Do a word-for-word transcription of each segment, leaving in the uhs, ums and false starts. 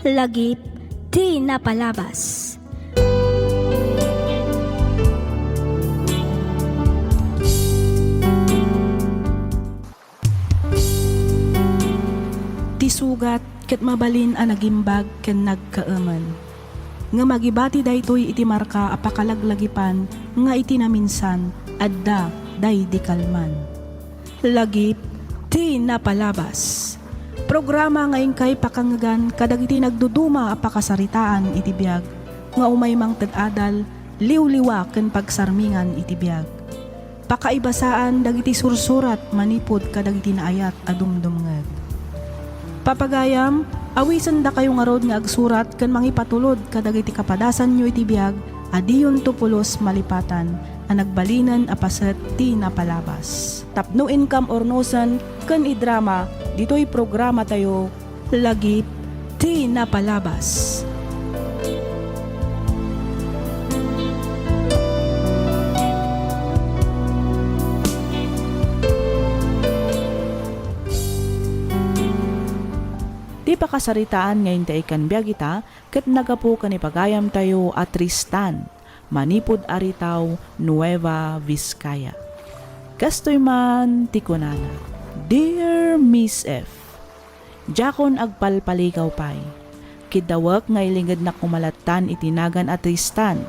Lagip ti napalabas. Ti sugat ket mabalin a nagimbag ken nagkaemen. Ngem agibati daytoy iti marka a pakalaglagipan nga iti naminsan, adda daydi kalman. Lagip ti napalabas. Programa nga inkay pakangngegan kadagiti nagduduma a pakasaritaan iti biag nga umay mangted adal, liwliwa ken pagsarmingan iti biag. Pakaibasaan dagiti sursurat manipud kadagiti naayat a dumdumngeg. Papagayam, awisendakayo ngarud nga agsurat ken mangipatulod kadagiti kapadasanyo iti biag a diyonto pulos malipatan a nagbalinen a paset ti napalabas. Tapno inkam urnosen ken idrama ditoy programatayo, Lagip ti napalabas. Ti pakasaritaan nga intay ken biag ita ket naggapu ken ni pagayamtayo a Tristan, manipud Aritao, Nueva Vizcaya. Kastoy man ti kunana, Dear Miss F, Diakon agpalpaligaw pay. Kiddawek nga ilingednak koma lattan iti nagan a Tristan.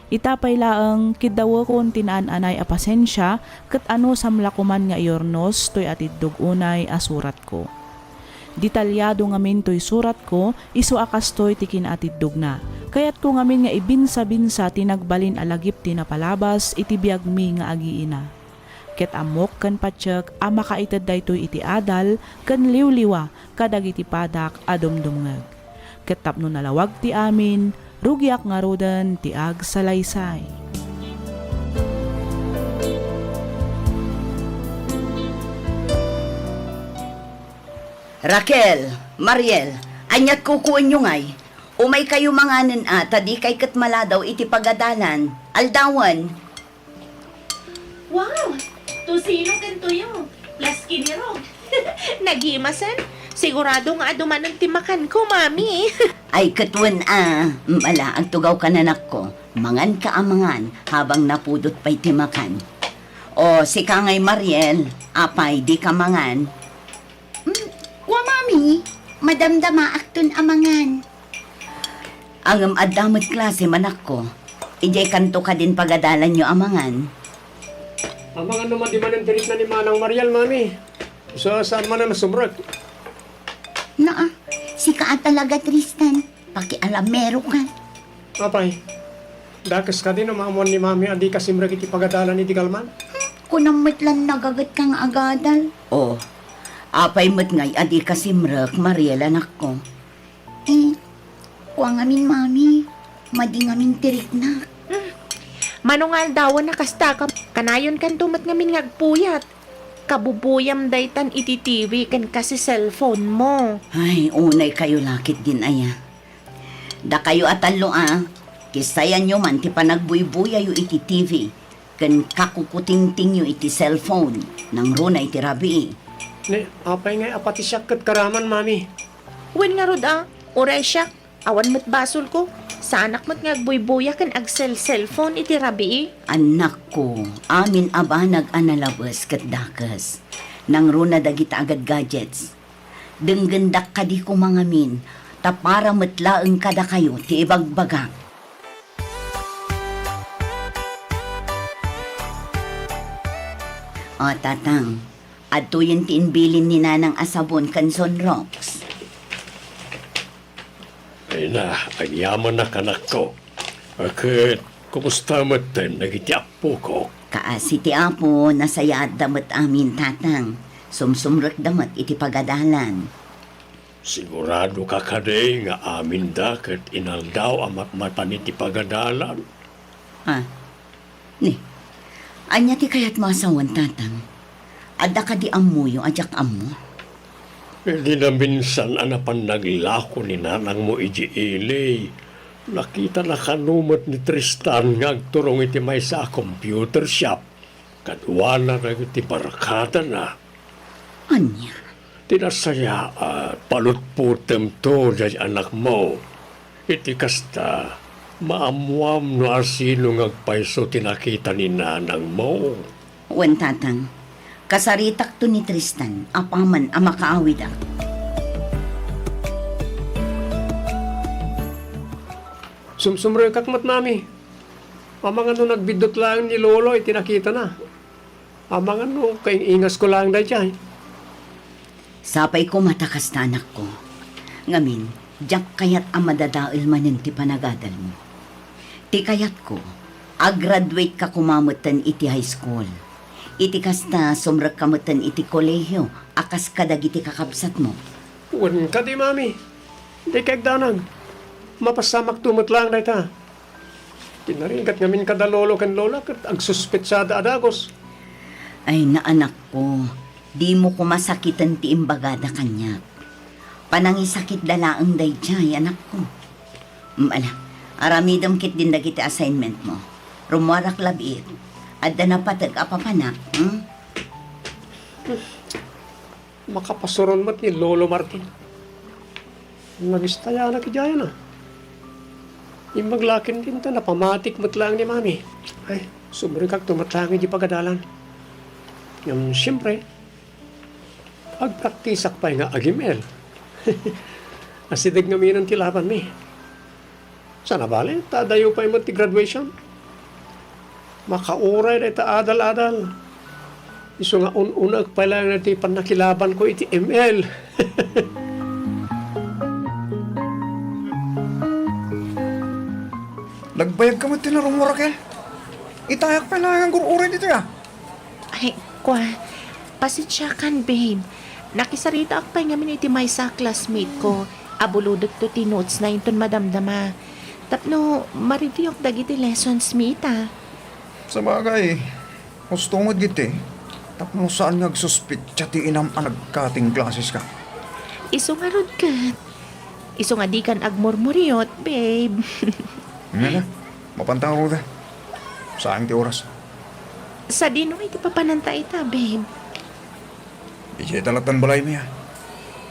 Ita pay laeng, kiddawekon ti naan-anay a pasensia ket anusam la koman nga iurnos toy atiddog unay a suratko. Detalyado ngamin toy suratko, isu a kastoy ti kinaatiddogna. Kayatko ngamin nga ibinsa-binsa ti nagbalin a lagip ti napalabas iti biagmi nga agiina. Ket ammok ken patiek a makaited daytoy iti adal ken liwliwa kadagiti padak a dumdumngeg. Ket tapno nalawag ti amin, rugiak ngaruden ti agsalaysay. Raquel, Mariel, ania't kukuenyo ngay? Umaykayo manganen a, ta dikay ket maladaw iti pagadalan. Aldawen. Wow! Tusino ken tuyo, plus kinirog. Nagimasen? Sigurado nga adu manen ti makanko, Mami. Ay, ket wen a, mala, agtugawka, anakko. Manganka a mangan habang napudot pay ti makan. O, sika ngay, Mariel, apay, dika mangan? Mm, wa, Mami, madamdamaakton a mangan. Ngem adda met klase, anakko. Idiay kanto kadin pagadalanyo a mangan. Amangan no madi manen ti rikna ni Manang Mariel, Mami. Sa saan manen a sumrek? Naa, sika a talaga, Tristan. Pakialameroka. Apay, dakes kadi no maamuan ni Mami a dika simrek iti pagadalan iti kalman? Kunam met lan nagagetka nga agadal. O, apay met ngay a dika simrek, Mariel, anakko? Eh, kua ngamin, Mami. Madi ngamin ti riknak. Hmm. Mano nga aldawen a kasta ka, kanayon kanto met ngamin nga agpuyat. Kabubuyam daytan iti T V ken kasi cellphone mo. Ay, unay kayo lakit din aya. Dakayo a tallo a, kisayanyo man ti panagbuybuyayo iti T V ken kakukutingtingyo iti cellphone, nangruna iti rabii. Ni, apay ngay a pati siak ket karaman, Mami? Wen ngarud a, uray siak, awan met basolko. Saanak met nga agbuybuya ken agsel-cellphone iti rabii. Annakko, amin a banag a nalabes ket dakes. Nangruna dagita a gadgadgets. Denggendak kadi koma ngamin, ta para met laeng kadakayo ti ibagbagak. O, Tatang, adtoyen ti imbilin ni Nanang a sabon ken Sunrox. Ay na, agyamanak, anakko. Ket, kumusta metten dagiti appoko? Kaasi ti Apo, nasayaatda met amin, Tatang. Sumsumrekda met iti pagadalan. Sigurado ka kadi nga aminda ket inaldaw a matmatan iti pagadalan? Ah, Ni, ania ti kayatmo a sawen, Tatang? Adda kadi ammoyo a diak ammo? Idi naminsan a napan naglako ni nanangmo idiay ili, nakitana kano met ni Tristan nga agturong iti maysa a computer shop kaduana dagiti barkadana. Ania? Ti nasayaat, palutpotemto diay anakmo. Iti kasta, maammoam no asino nga agpayso ti nakita ni nanangmo. Wen, Tatang. Kasaritakto ni Tristan apaman a makaawidak. Sumsumrekak met, Mami. Amangan no nagbiddut laeng ni Lolo iti nakitana. Amangan no kaing-ingasko laeng daydiay. Sapay koma ta kasta, anakko. Ngamin, diak kayat a madadael manen ti panagadalmo. Ti kayatko, aggraduateka koma metten iti high school. Iti kasta, sumrekka metten iti kolehio a kas kadagiti kakabsatmo. Wen kadi, Mami. Dika agdanag. Mapassamakto met laeng dayta. Ti narigat ngamin kada lolo ken lola ket agsuspetsada a dagus. Ay, anakko, dimo koma sakiten ti imbagada kaniak. Panangisakitda laeng daydiay, anakko. Mm, ala, aramidem ketdin dagiti assignmentmo. Rummuarak labiit. Adda napateg a papanak, hmm? Makapasuron met ni Lolo Martin. Nagistayanak idiay a. Imbag laeng dinta, napamatik met laeng ni Mami. Ay, sumrekakto met laeng idiay pagadalan. Ngem, siempre, agpraktisak pay nga agim-el. Asideg ngamin ti labanmi. Saan a bale, ta adayo pay met ti graduation. Makauray dayta adal-adal. Isu nga un-unaek pay laeng ti pannakilabanko iti M L. Nagbayag ka met ti narummuar, Raquel? Itayak pay laeng nga agur-uray ditoy, a. Ay, kua, pasensiakan, babe. Nakisaritaak pay ngamin iti maysa a classmate ko a bulodekto ti notes na inton madamdama. Tapno ma-review-ak dagiti lessons mi ita. Sabagay, husto met diti. Tapno saan nga agsuspetsa ti inam a nagkating classes ka. Isu ngarud ket. Isu nga dikan agmurmuriot, babe. Nga na, mapanta ngarud. Sayang ti oras. Sadino iti papananta ita, babe? Idiay ta lattan balaymi, a.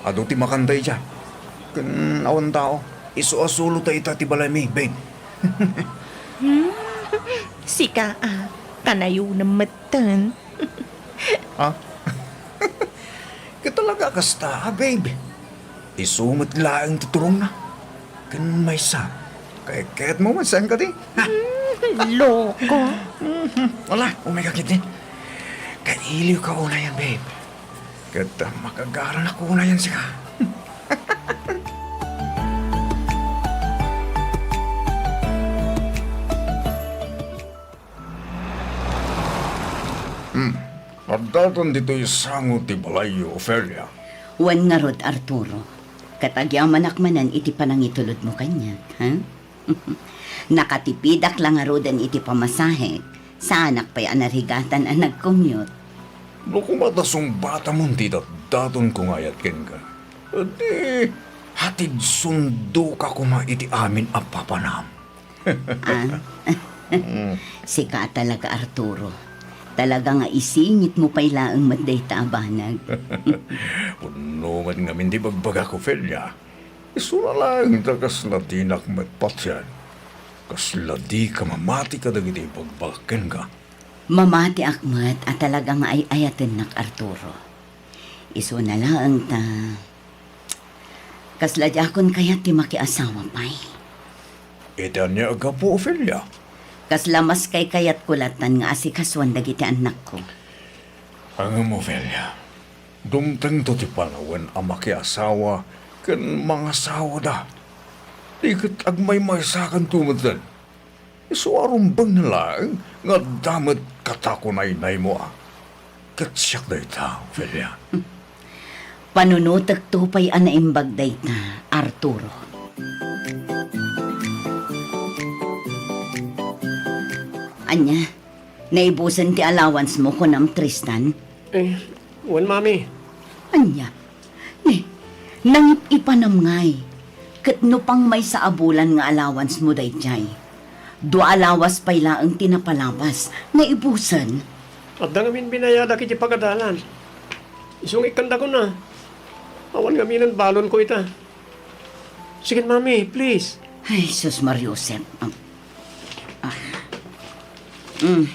Adu ti makanta idiay. Ken awan tao. Isu a solo ta ita ti balaymi, babe. Hmm? Sika, a. Kanayonem metten. Ha? Ket talaga kasta, a, babe. Isu met laeng ti turongna. Ken maysa, kayatmo met, saan kadi? Hmm, loko. Mhm. Wala, umay ka ketdi. Kailiwka unayen, babe. Ket makagaranak unayen sika. Hmm. Addaton ditoy sango ti balayyo, Ofelia. Wen ngarud, Arturo. Ket agyamanak manen iti panangitulodmo kaniak, ha? Nakatipidak la ngaruden iti pamasahek, saanak pay a narigatan a nag-commute. No koma ta sungbatamon ti daddatonko nga ayat kenka, di hatidsundoka koma iti amin a papanam. Ah? Mm. Sika a talaga, Arturo. Talaga nga isingitmo pay laeng met dayta a banag. Pudno met ngamin ti bagbagak, Ofelia. Isuna laeng ta kasla dinak met patien. Kasla dika mamati kadagiti ibagbagak kenka. Mamatiak met a talaga nga ay-ayatennak, Arturo. Isuna laeng ta, kasla diakon kayat ti makiasawa pay. Iti ania a gapu, Ofelia? Kasla mas kaykayatko latan nga asikasuan dagiti annakko. Ngem, Ofelia, dumtengto ti panawen a makiasawa ken mangasawada. Di ket agmaymaysakanto metten. Isu a rumbeng laeng nga adda met katakunaynaymo a. Ket siak dayta, Ofelia. Panunotekto pay a naimbag dayta, Arturo. Ania, naibusen ti allowance mo, kunam, Tristan? Eh, wen, Mami. Ania? Ni, nangip-ipanam ngay. Ket no pangmaysa a bulan nga allowance mo daydiay, dua a lawas pay laeng ti napalabas nga ibusen. Adda ngamin binayadak iti pagadalan. Isu nga ikkandakon a. Awan ngaminen balonko ita. Sige, Mami, please. Ay, sus, Mariusep. Ah. Ah. Mm.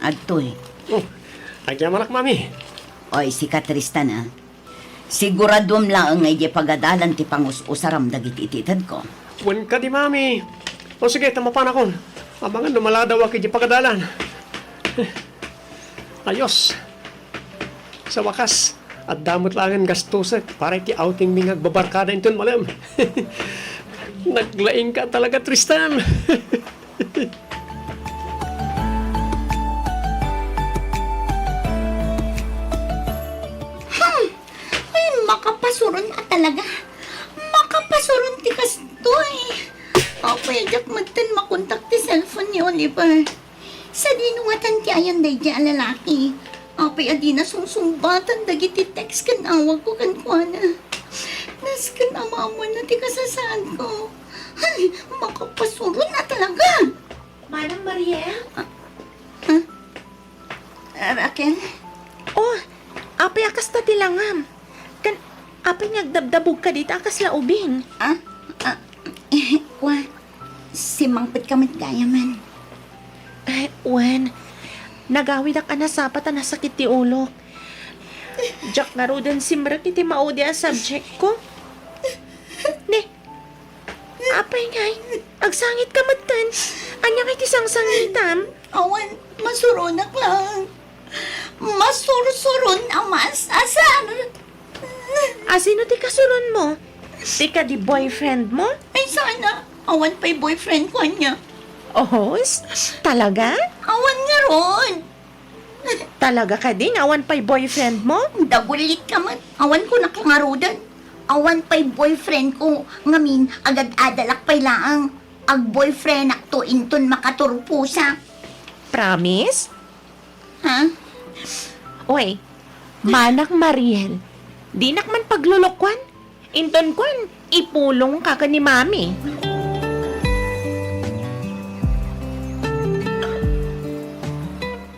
Adtoy. Oh, agyamanak, Mami. Oy, sika, Tristan, ah. Siguraduem laeng nga idiay pagadalan ti pangus-usaram dagiti itedko. Wen kadi, Mami. O sige, ta mapanakon. Amangan no maladawak idiay pagadalan. Ayos. Sa wakas, adda met laengen gastusek para iti outing mi nga agbabarkada inton malem. Naglaingka talaga, Tristan. Hmm. Ay, makapasuron a talaga. Makapasuron ti kastoy. Apay, diak metten makontak ti cellphone ni Oliver. Sadino ngatan ti ayan daydiay a lalaki? Apay a dina sungsungbatan dagiti text ken awagko kenkuana. Nasken a maammoanna ti kasasaadko. Ay, makapasuron a talaga! Manang Mariel? Ah, ah? Ah, Raquel? Oh, apay a kasta ti langam? Ken apay nga agdabdabogka dita a kasla ubing? Ah? Ah, kua, simmangpetka met gayamen. Ay, wen, nagawidak a nasapa ta nasakit ti ulok. Diak ngaruden simrek iti maudi a subjectko. Ne, apay ngay, agsangitka metten. Ania ngay ti sangsangitam? Awan, masuronak lang. Masursuron a maas-asar. A sino ti kasuronmo? Ti kadi boyfriendmo? Ay, sana. Awan pay boyfriendko ania. Ohos? Talaga? Awan ngarud. Talaga kadi nga awan pay boyfriendmo? Dagulitka met. Awan kunak ngaruden. Awan pay boyfriendko, ngamin agad-adalak pay laeng. Agboyfriendakto inton makaturposak. Promise? Ha? Oy, Manang Mariel, dinak man paglulukuan? Inton kuan, ipulongka ken ni Mami.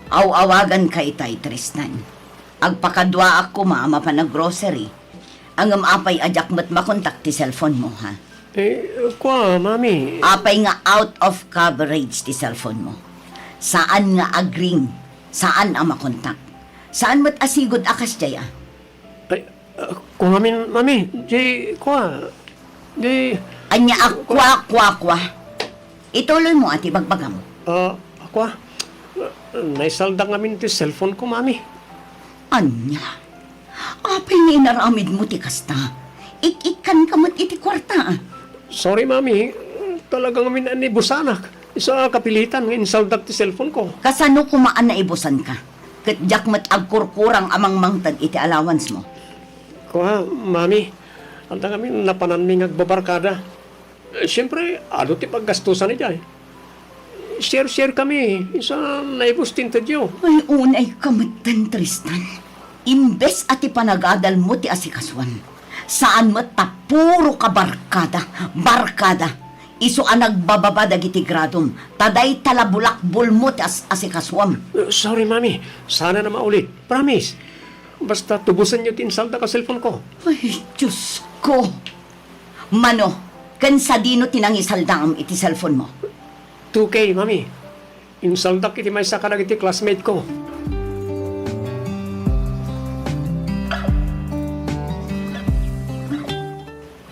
Aw-awaganka itay, Tristan. Agpakaduaak koma a mapan a grocery. Ngem apay a diak met makontak ti cellphone mo, ha? Eh, kua, Mami. Apay nga out of coverage ti cellphone mo? Saan nga agring, saan a makontak. Saan met a sigud a kasdiay, a? Ay, ah, kua ngamin, Mami. Di, kua. Di. Ania a kua, kua, kua? Ituloy mo, a, ti bagbagam. Ah, kua. Naisaldak ngamin ti cellphone ko, Mami. Ania? Apay nga inaramidmo ti kasta? Ik-ikkanka met iti kuarta. Sorry, Mami. Talaga ngamin a naibusanak. Isu a kapilitan nga insaldak ti cellphone ko. Kasano koma a naibusanka? Ket diak met agkurkurang a mangmangted iti allowance mo. Kua, Mami. Adda ngamin napananmi nga agbabarkada. Eh, siempre, adu ti paggastusan idiay. Share-share kami, isu a naibus ti intedyo. Ay, unayka metten, Tristan. Imbes a ti panagadalmo ti asikasuam, saan met ta puro ka barkada, barkada. Isu a nagbababa dagiti gradom, ta dayta la bulakbolmo ti as-, asikasuam. Eh, sorry, Mami. Saan a maulit. Promise. Basta tubusenyo ti insaldak a cellphone ko. Ay, Diyos ko! Mano, ken sadino ti nangisaldaam iti cellphone mo? Two K, Mami. Insaldak iti maysa kadagiti classmate ko.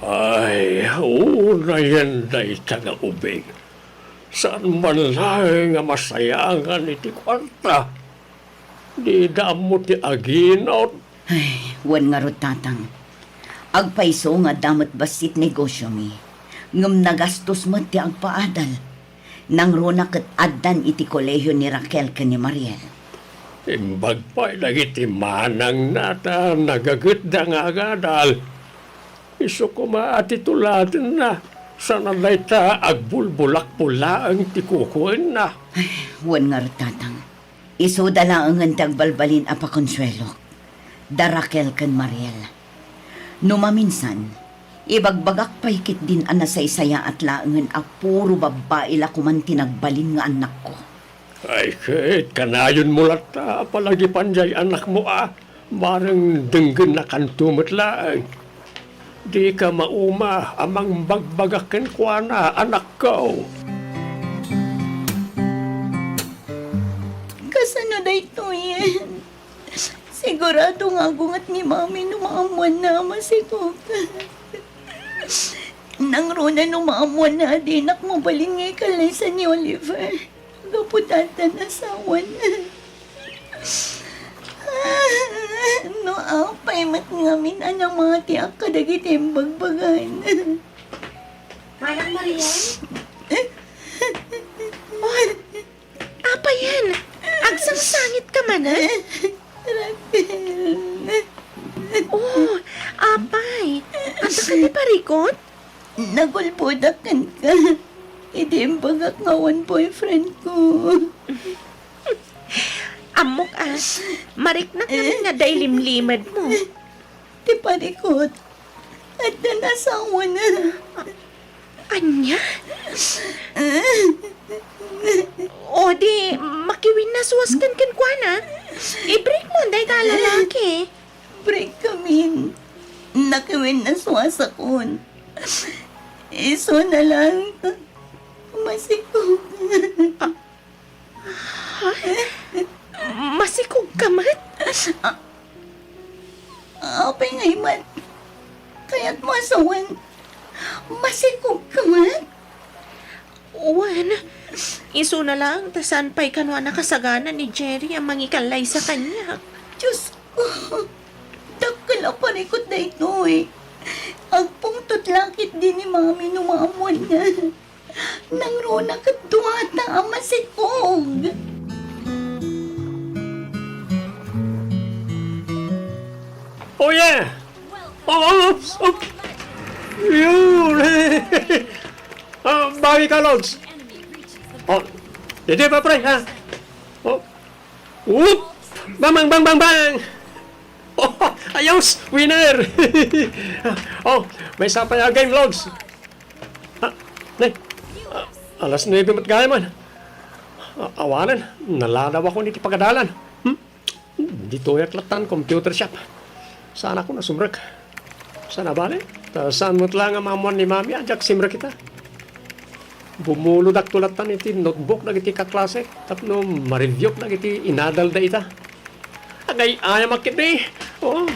Ay, unayen dayta nga ubing. Saan man laeng a masayangan iti kuarta. Dida ammo ti aginot. Ay, wen ngarud, Tatang. Agpayso nga adda met bassit negosyomi, ngem nagastos met ti agpaadal. Nangruna ket addan iti kolehio ni Raquel ken ni Mariel. Imbag pay dagiti manangna ta nagagitda nga agadal. Isu koma a titulatenna, sana dayta agbulbulakbol laeng ti kukuenna. Ay, wen ngarud, Tatang. Isuda laengen ti agbalbalin a pakonsuelok, da Raquel ken Mariel. No maminsan, ibagbagak pay ketdin a nasaysayaat laengen a puro babbai la koman ti nagbalin nga annakko. Ay, ket kanayonmo latta a palagipan jay annakmo a, bareng denggennakanto met laeng. Dika mauma a mangbagbagak kenkuana, anakko. Kasano daytoyen? Sigurado nga agunget ni Mami no maammoanna a masikog. Nangruna no maammoanna a dinak mabalin nga ikallaysa ni Oliver gapu ta addan asawana. No apay met ngamin a namatiak kadagiti imbagbagan. Manang Marian? Oh, apayen? Agsangsangit ka manen? Raquel. Oh, apay. Anta ka ti parikut? Nagulbodak kenka. Idi imbagak nga awan boyfriend ko. Ammok a, mariknak ngamin nga adda ilimlimed mo. Ti parikut, addan asawana. Ania? O di, makiwinnasuaskan kenkuana. I-break mo dayta a lalaki. Break kamin. Nakiwinnasuasakon. Isuna lang, masikog. Ha? Masikog ka met? A-, apay ngay met? Kayat mo a sawen, masikog ka met? Wen, isuna lang ta saan pay kano a nakasagana ni Jerry a mangikallaysa kaniak. Diyos ko, dakkel a parikut daytoy. Agpungtot la ketdi ni Mami no maammoanna. Nangruna ket duata a masikog. Oh, yeah! Oh, oh, oh. Yun! Ah, bawi ka, Lods. Oh, didi pa, pre, ha? Oh. Whoop! Bang, bang, bang, bang, bang! Oh, ayos! Winner! Oh, maysa pay a game, Lods. Ah, ne. Ah, alas nuebe met gayam. Ah, awanen, naladawakon iti pagadalan. Hmm? Ditoyak lattan computer shop. Saanakon a sumrek. Sana bale, ta saan met la nga maammoan ni Mami a diak simrek ita. Bumulodakto lattan iti notebook dagiti kaklasek tapno ma-reviewk dagiti inadalda ita. Agay-ayamak iti. Oh.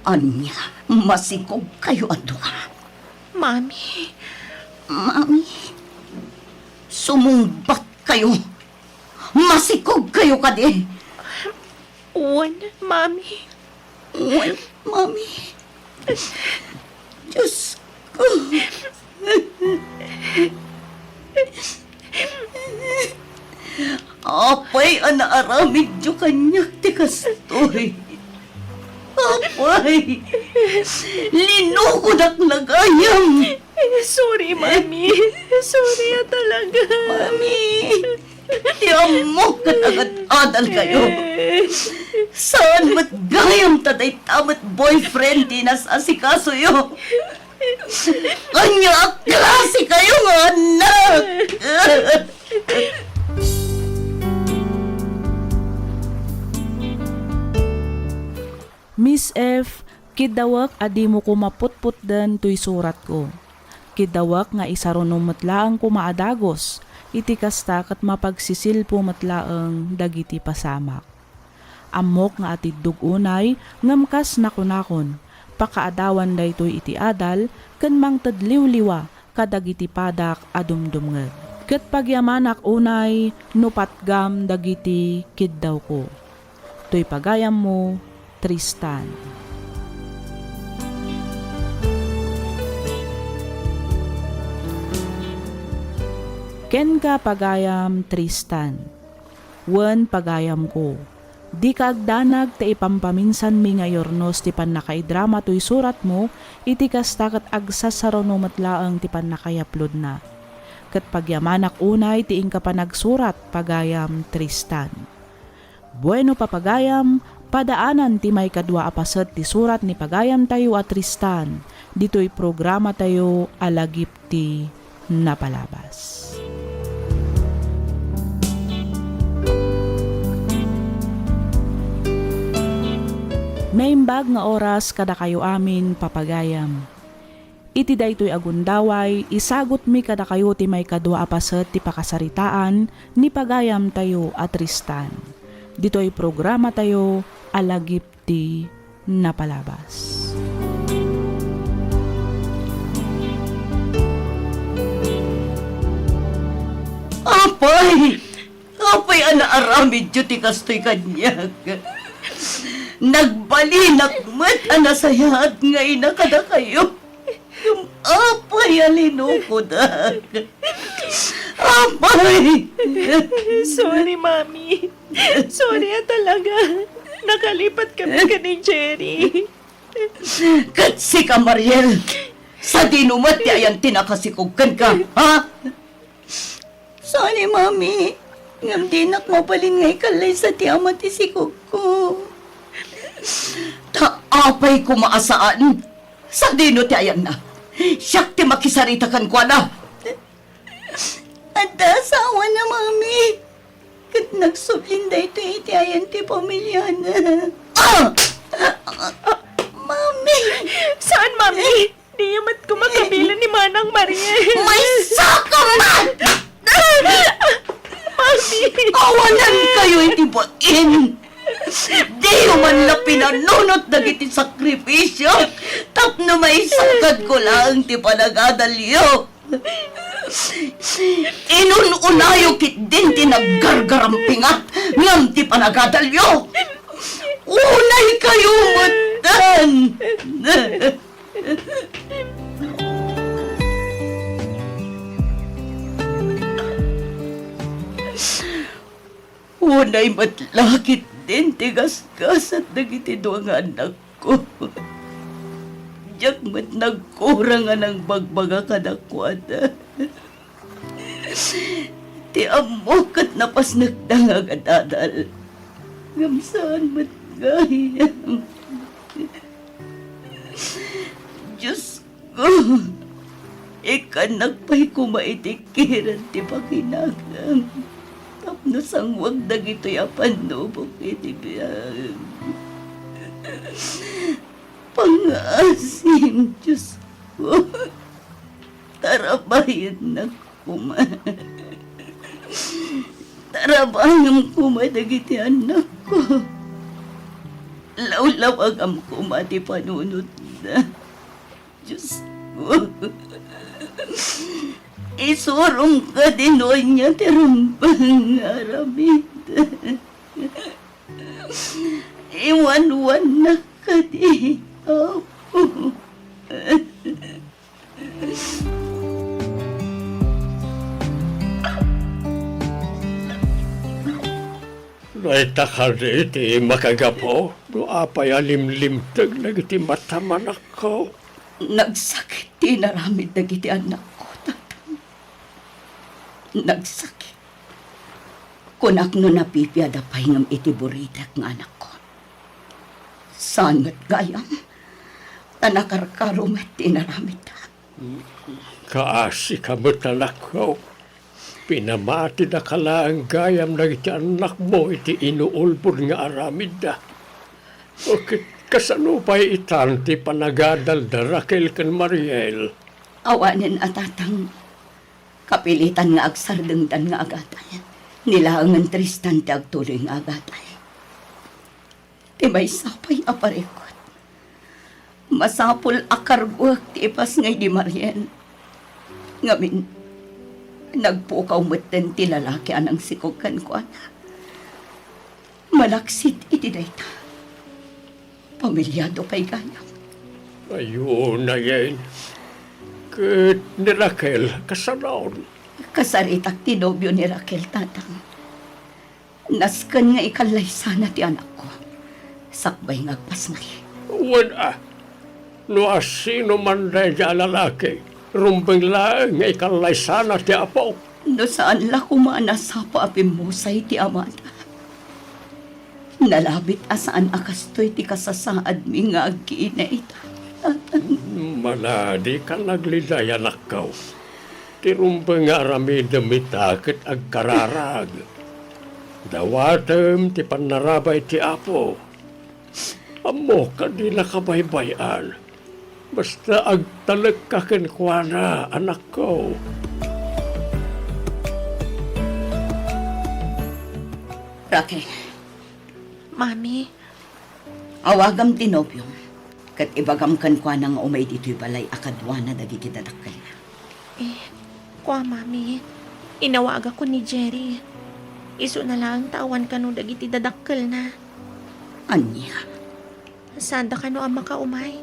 Ania, masikog kayo a dua? Mami. Mami, sumungbat kayo. Masikog kayo kadi. Wen, Mami. Wen, Mami. Diyos ko. Apay a naaramidyo kaniak ti kastoy? Apay, linukodak la gayam. Sorry, Mami. Sorry a talaga. Mami, ti ammok ket agad-adal kayo. Saan met gayam ta dayta met boyfriend ti nas-asikasoyo? Ania a klase kayo nga anak? Miss F, kiddawek a dimo koma putputden toy suratko. Kiddawek nga isarunom met laeng koma a dagus, iti kasta ket mapagsisilpo met laeng dagiti pasamak. Ammok nga atiddog unay, ngem kas nakunakon, pakaadawan daytoy iti adal ken mangted liwliwa kadagiti padak a dumdumngeg. Ket pagyamanak unay no patgam dagiti kiddawko. Toy pagayammo, Tristan. Kenka, pagayam Tristan. Wen, pagayamko, dika agdanag ta ipampaminsanmi nga iurnos ti pannakaidrama toy suratmo, iti kasta ket agsasaruno met laeng ti pannakayaplodna. Ket pagyamanak unay ti inka panagsurat, pagayam Tristan. Bueno, papagayam, padaanan ti maikadua a paset ti surat ni pagayamtayo a Tristan, ditoy programatayo a Lagip ti Napalabas. Naimbag nga oras kadakayo amin, papagayam. Iti daytoy a gundaway, isagutmi kadakayo ti maikadua a paset ti pakasaritaan ni pagayamtayo a Tristan. Ditoy programatayo a Lagip ti Napalabas. Apay! Apay a naaramidyo ti kastoy kaniak? Nagbalinak met a nasayaat nga ina kadakayo. Ngem apay a linukodak? Apay! Sorry, Mami. Sorry a talaga. Nakalipat kami ken ni Jerry. Ket sika, Mariel, sadino met ti ayan ti nakasikog kenka, ha? Sorry, Mami. Ngem dinak mabalin nga ikallaysa ti ama ti sikogko. Ta apay koma a saan? Sadino ti ayanna? Siak ti makisarita kenkuana. Adda asawana, Mami. Ket nagsublin daytoy iti ayan ti pamiliana. Ah! Mami! Saan, Mami? Diyo met koma kabilen ni Manang Mariel. Maysa ka man! Mami! Awanankayo iti bain! Diyo man la pinanunot dagiti sakrifisio tapno maisakadko laeng ti panagadalyo. Inun-unayo ketdin ti naggargarampingat ngem ti panagadalyo. Unaykayo metten. Unay met la ketdin ti gasgasat dagiti dua nga annakko. Diak met nagkurang a nangbagbaga kadakuada. Ti ammok ket napasnekda nga agadadal. Ngem saan met gayam. Diosko, ikkannak pay koma iti kired ti pakinakam tapno sanguek dagitoy a pannubok iti biag. Pangaasim, Diosko. Tarabayennak koma. Tarabayem koma dagiti annakko. Lawlawagam koma ti panunotda. Diosko, isurom kadi no ania ti rumbeng nga aramid. Iwanwannak kadi, Apo. Dayta kadi ti makagapu no apay a limlimteg dagiti mata, anakko? Nagsakit ti inaramid dagiti annakko, Tatang. Nagsakit. Kunak no napipiada pay ngem iti buritek nga anakko. Saan met gayam, ta nakarkaro met ti inaramidda. Kaasika met, anakko. Pinamatidaka laeng gayam dagiti annakmo iti inuulbod nga aramidda. O ket kasano pay itan ti panagadalda, Raquel ken Mariel? Awanen a, Tatang. Kapilitan nga agsardengdan nga agadal. Ni laengen Tristan ti agtuloy nga agadal. Ti maysa pay a parikut, masapul a karguek ti ipasngay ni Mariel. Ngamin, nagpukaw metten ti lalaki a nangsikog kenkuana. Malaksid iti dayta, pamiliado pay gayam. Ay, unayen. Ket ni Raquel, kasano? Kasaritak ti nobio ni Raquel, Tatang. Nasken nga ikallaysana ti anakko sakbay nga agpasngay. Wen a, no asino man daydiay a lalaki, rumbeng laeng nga ikallaysana ti apo. No saan la koma a nasapa a pimmusay ti amada, nalabit a saan a kastoy ti kasasaadmi nga agkiinay ita. Mana, dika nagligay, anakko. Ti rumbeng nga aramidem ita ket agkararag. Dawatem ti pannarabay ti Apo. Ammok a dinaka baybay-an. Basta agtalekka kenkuana, anakko. Raquel. Mami. Awagam ti nobiom, ket ibagam kenkuana nga umay ditoy balay a kaduana dagiti dadakkelna. Eh, kua, Mami, inawagakon ni Jerry. Isuna laeng ta awan kano dagiti dadakkelna. Ania? Saanda kano a makaumay?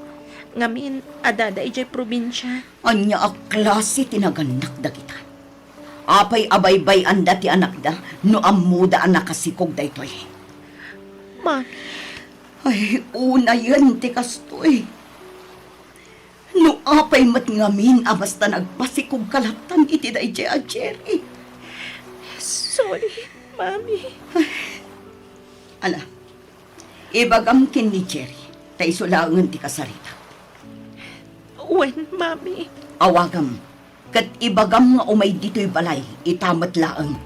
Ngamin, adda idiay probinsia. Ania a klase ti nagannak dagita? Apay a baybay-anda ti anakda no ammoda a nakasikog daytoy? Mami. Ay, unayen ti kastoy. No apay met ngamin a basta nagpasikogka lattan iti daydiay a Jerry. Sorry, Mami. Ala, ibagam ken ni Jerry, ta isu laengen ti kasaritak. Wen, Mami. Awagam, ket ibagam nga umay ditoy balay, ita met laeng.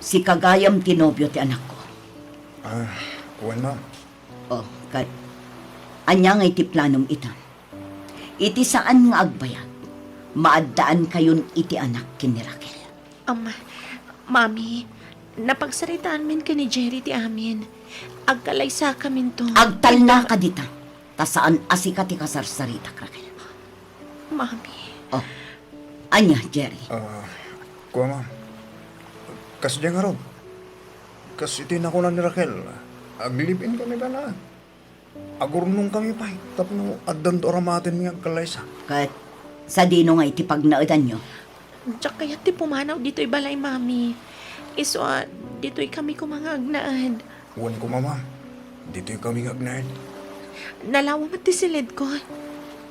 Sika gayam ti nobio ti anakko. Ah, wen, ma'am. Oh, ket ania ngay ti planom ita? Iti saan nga agbayag, maaddaankayon iti anak ken ni Raquel. Am, Mami, napagsaritaanmin ken ni Jerry ti amin. Agkalaysakaminto. Agtalnaka dita, ta saan a sika ti kasarsaritak, Raquel. Mami. Oh. Ania, Jerry? Ah, kua, ma'am. Kasdiay ngarud. Kas iti nakuna ni Raquel, ag-live-in kami laeng. Agurnongkami pay tapno addanto aramatenmi nga agkalaysa. Ket sadino nga iti pagnaedanyo? Diak kayat ti pumanaw ditoy balay, Mami. Isu a, ditoy kami koma nga agnaed. Wen koma, ma'am. Ditoy kami nga agnaed. Nalawa met ti silidko.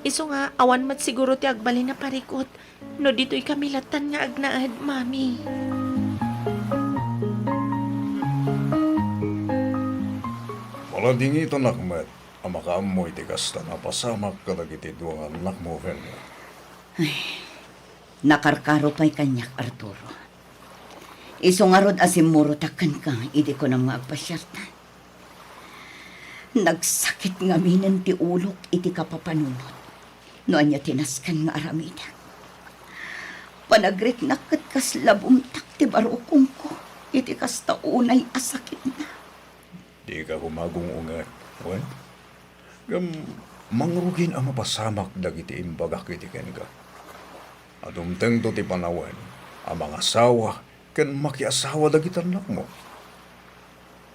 Isu nga, awan met siguro ti agbalin a parikut no ditoy kami lattan nga agnaed, Mami. Paladingitanak met a makaammo iti kasta a napasamak kadagiti dua nga annakmo, Ofelia. Ay, nakarkaro pay kaniak, Arturo. Isu ngarud a simmurotak kenka idi kunam nga agpasiartan. Nagsakit ngaminen ti ulok iti kapapanunot no ania ti nasken nga aramidek. Panagriknak ket kasla bumtak ti barukongko iti kasta unay a sakitna. Dika koma agung-unget, wen? Ngem mangrugin a mapasamak dagiti imbagak iti kenka. A dumtengto ti panawen a mangasawa ken makiasawa dagiti annakmo.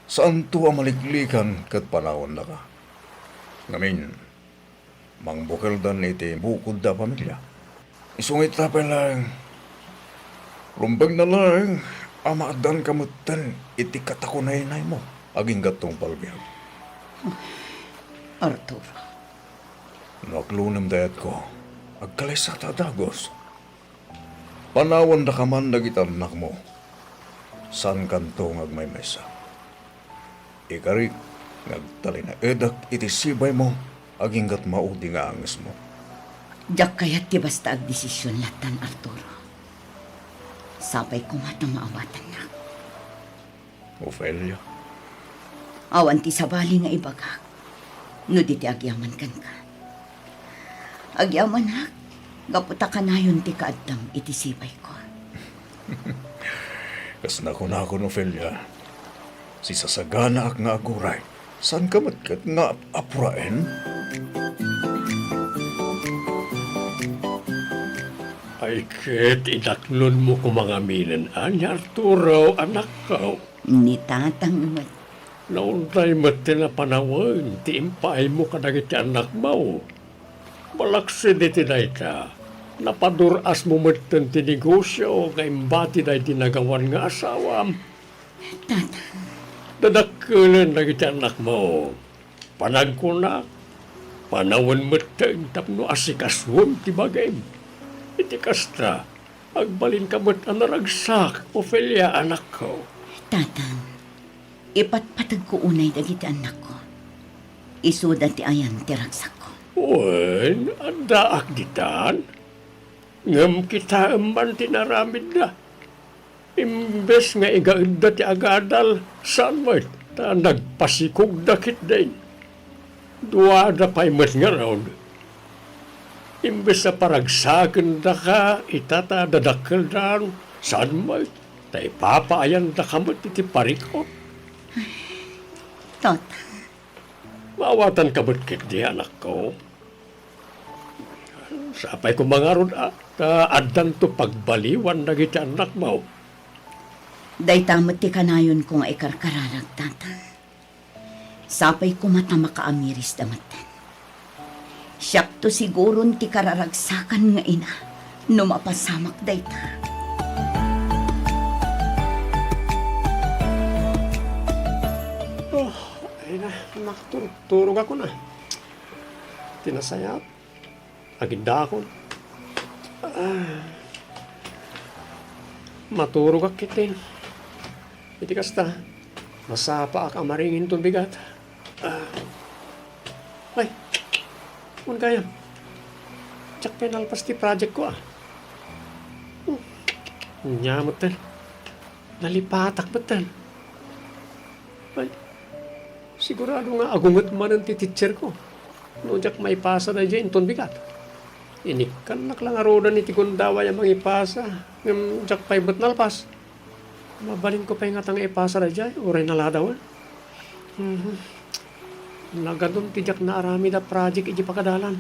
Saanto a maliklikan ket panawennaka. Ngamin, mangbukeldan iti bukodda a pamilia. Isu nga ita pay laeng, rumbengna laeng a maaddaanka metten iti katakunaynaymo agingga tungpal biag. Arturo. No aglunem dayatko, agkalaysakta a dagus. Panawendaka man dagiti annakmo. Saankanto nga agmaymaysa. Ikarik nga agtalinaedek iti sibaymo agingga maudi nga angesmo. Diak kayat ti basta agdesision lattan, Arturo. Sapay koma ta maawatannak. Ofelia. Awan ti sabali nga ibagak no di ti agyaman kenka. Agyamanak gapu ta kanayon ti kaaddam iti sibayko. Kas nakunakon, Ofelia, sisasaganaak nga aguray. Saanka met ket nga ap-, apuraen? Ay ket, inaknonmo koma ngaminen, ania, Arturo, anakko? Ni tatang met. Naunay met ti napanawen ti impaaymo kadagiti annakmo. Malaksid iti dayta, napadur-asmo metten ti negosio nga imbati daydi nagawan nga asawam. Tatang. Dadakkelen dagiti annakmo. Panagkunak, panawen metten tapno asikasuem ti bagim. Iti kasta, agbalinka met a naragsak, Ofelia, anakko. Tatang, ipatpategko unay dagiti annakko. Isuda ti ayan ti ragsakko. Wen, addaak ditan. Ngem kitaem man ti naramidda. Imbes nga igaedda ti agadal, saan met ta nagpasikogda ketdin. Duada pay met ngarud. Imbes a paragsakendaka ita ta dadakkeldan, saan met ta ipapaayandaka met iti parikut. Tata. Maawatanka met ketdi, anakko. Sapay koma ngarud a, ta addanto pagbaliwan dagiti annakmo. Dayta met ti kanayonko nga ikarkararag, Tata. Sapay koma ta makaamirisda metten. Siakto siguron ti kararagsakan nga ina no mapasamak dayta. Oh, ay na, nakaturog-turog ako na. Ti nasayat, agindakon. Ah, maturogak ketdin. Iti kasta, masapaak a maring inton bigat. Ah. Ay, kun kayam. Diak pay nalpas ti project ko, ah. Hmm. Ania metten. Nalipatak metten. Ay, sigurado nga agunget manen ti teacher ko no diak maipasa daydiay inton bigat. Inikkannak la ngaruden iti gundaway a mangipasa, ngem diak pay met nalpas. Mabalinko pay ngata nga ipasa daydiay, uray naladawen. Mhm. Nagadun ti diak naaramid a project iti pagadalan.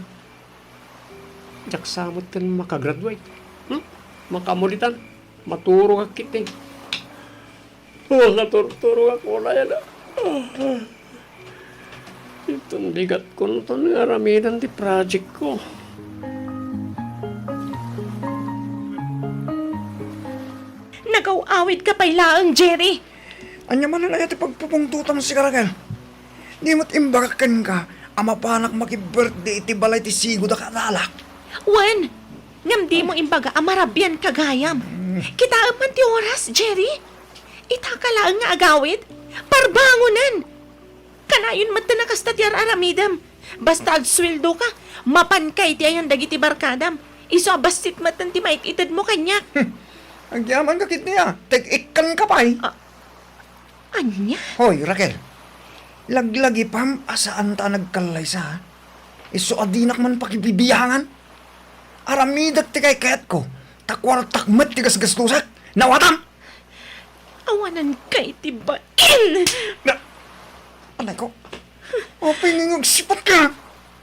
Diak sa metten makagraduate. Hmm? Makaammo ditan. Maturogak ketdi. Makaturturogak unay a. Inton bigatkonton nga aramiden ti project ko. Nagaw-awidka pay laeng, Jerry. Ania manen aya ti pagpupungtotam, sika, Raquel? Di met imbagak kenka a mapanak maki-birthday iti balay ti sigodak a dalak? Wen, ngem dimo imbaga a marabianka gayam. Mm. Kitaem man ti oras, Jerry. Itaka laeng nga agawid, parbangonen. Kanayon metten a kasta ti ar-aramidem. Basta agsueldoka, mapanka iti ayan dagiti barkadam. Isu a bassit metten ti maik-itedmo kaniak. Hmm. Agyamanka ketdi a, teg-ikkanka pay. Ah, ania? Hoy, Raquel. Laglagipam a saanta a nagkallaysa, ha? Isu a dinak man pakibibiangan. Aramidek ti kaykayatko, ta kuartak met ti gasgastusek. Nawatam! Awananka iti bain! Na, anay ko. Apay nga agsipatka?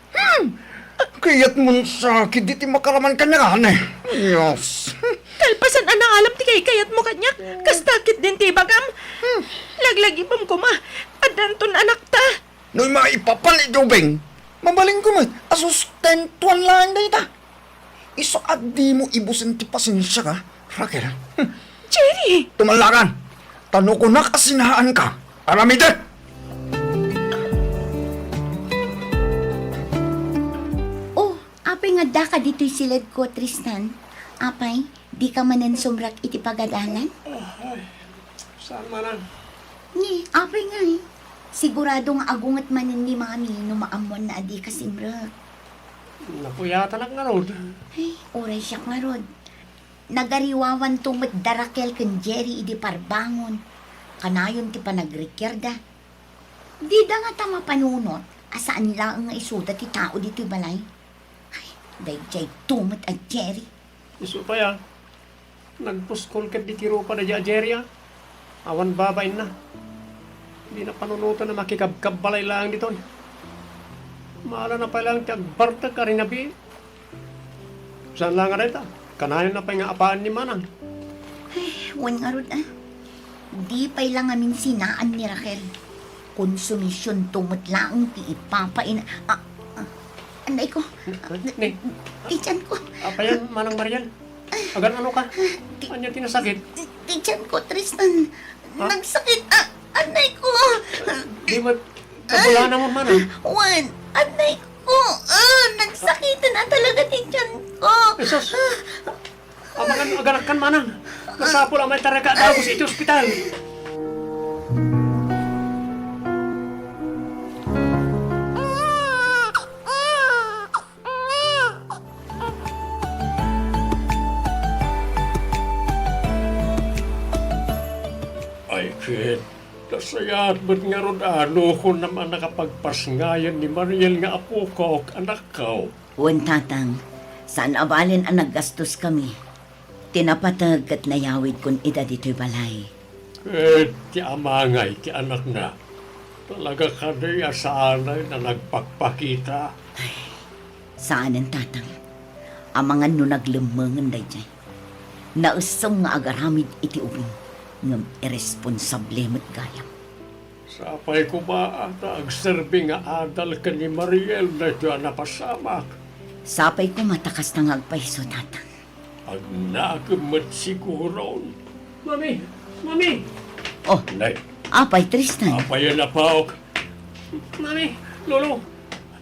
Hmm! Kayatmon sakit iti makaraman kaniak, anay. Yes. Kalpasan a naalam ti kaykayatmo kaniak, kasta ketdin ti ibagam. Hmm. Laglagipem koma, addanton anakta. No maipapan iti ubing, mabalinko met a sustentuan laeng dayta. Isu a dimo ibusen ti pasensiak, Raquel. Hmm. Jerry! Tumallakan! Ta no kunak a sinaanka, aramidek! Oh, apay nga addaka ditoy siledko, Tristan? Apay, dika manen sumrek iti pagadalan? Ay, saan man a. Ni, apay ngay? Sigurado nga agunget manen ni Mami no maammoanna a dika simrek. Napuyatanak ngarud. Ay, uray siak ngarud. Nagariwawanto met da Raquel ken Jerry idi parbangon. Kanayon ti panagrikiarda. Dida ngata mapanunot a saan laeng nga isuda ti tao ditoy balay. Ay, daydiay to met a Jerry. Isu pay a, nagpuskol ketdi ti rupa daydiay a Jerry a. Awan babainna. Dina panunoten a makikabkabbalay laeng ditoy. Maalana pay laeng ti agbartek a rinabii. Saan la nga dayta? Kanayonna pay nga apaen ni Manang. Ay, wen ngarud a. Di pay la ngamin sinaan ni Raquel. Konsumisionto met laeng ti ipapain. Ah, ah, anay ko. Ni? Ti tiyan ko. Apayan, Manang Mariel? Agan-ano ka? Ti, Ania ti nasakit? Ti, ti tiyan ko, Tristan. Ha? Nagsakit. Ah, anay ko. Di met kabulanam, Manang? Wen, anay ko. Ah, nagsakiten a talaga ti tiyan ko. Jesus! Amangan, aganakkan, Manang. Masapul a maitaraka a dagus iti ospital. Ay, ket, nasayaat met ngarud a, no kunam a nakapagpasngayan ni Mariel nga apokok, anakko. Wen, Tatang, saan a balen a naggastoskami. Ti napateg ket nayawidkon ida ditoy balay. Ket ti amangay ti anakna, talaga kadi a saanay a nagpakpakita? Saanen, Tatang. Amangan no naglemmengen daydiay. Naessem nga agaramid iti ubing, ngem irresponsable met gayam. Sapay koma ta agserbi nga adal ken ni Mariel daytoy a napasamak. Sapay koma ta kasta nga agpayso, Tatang. Agnakem met siguron. Mami! Mami! Oh, Nay. Apay, Tristan? Apay a napaok. Mami! Lolo!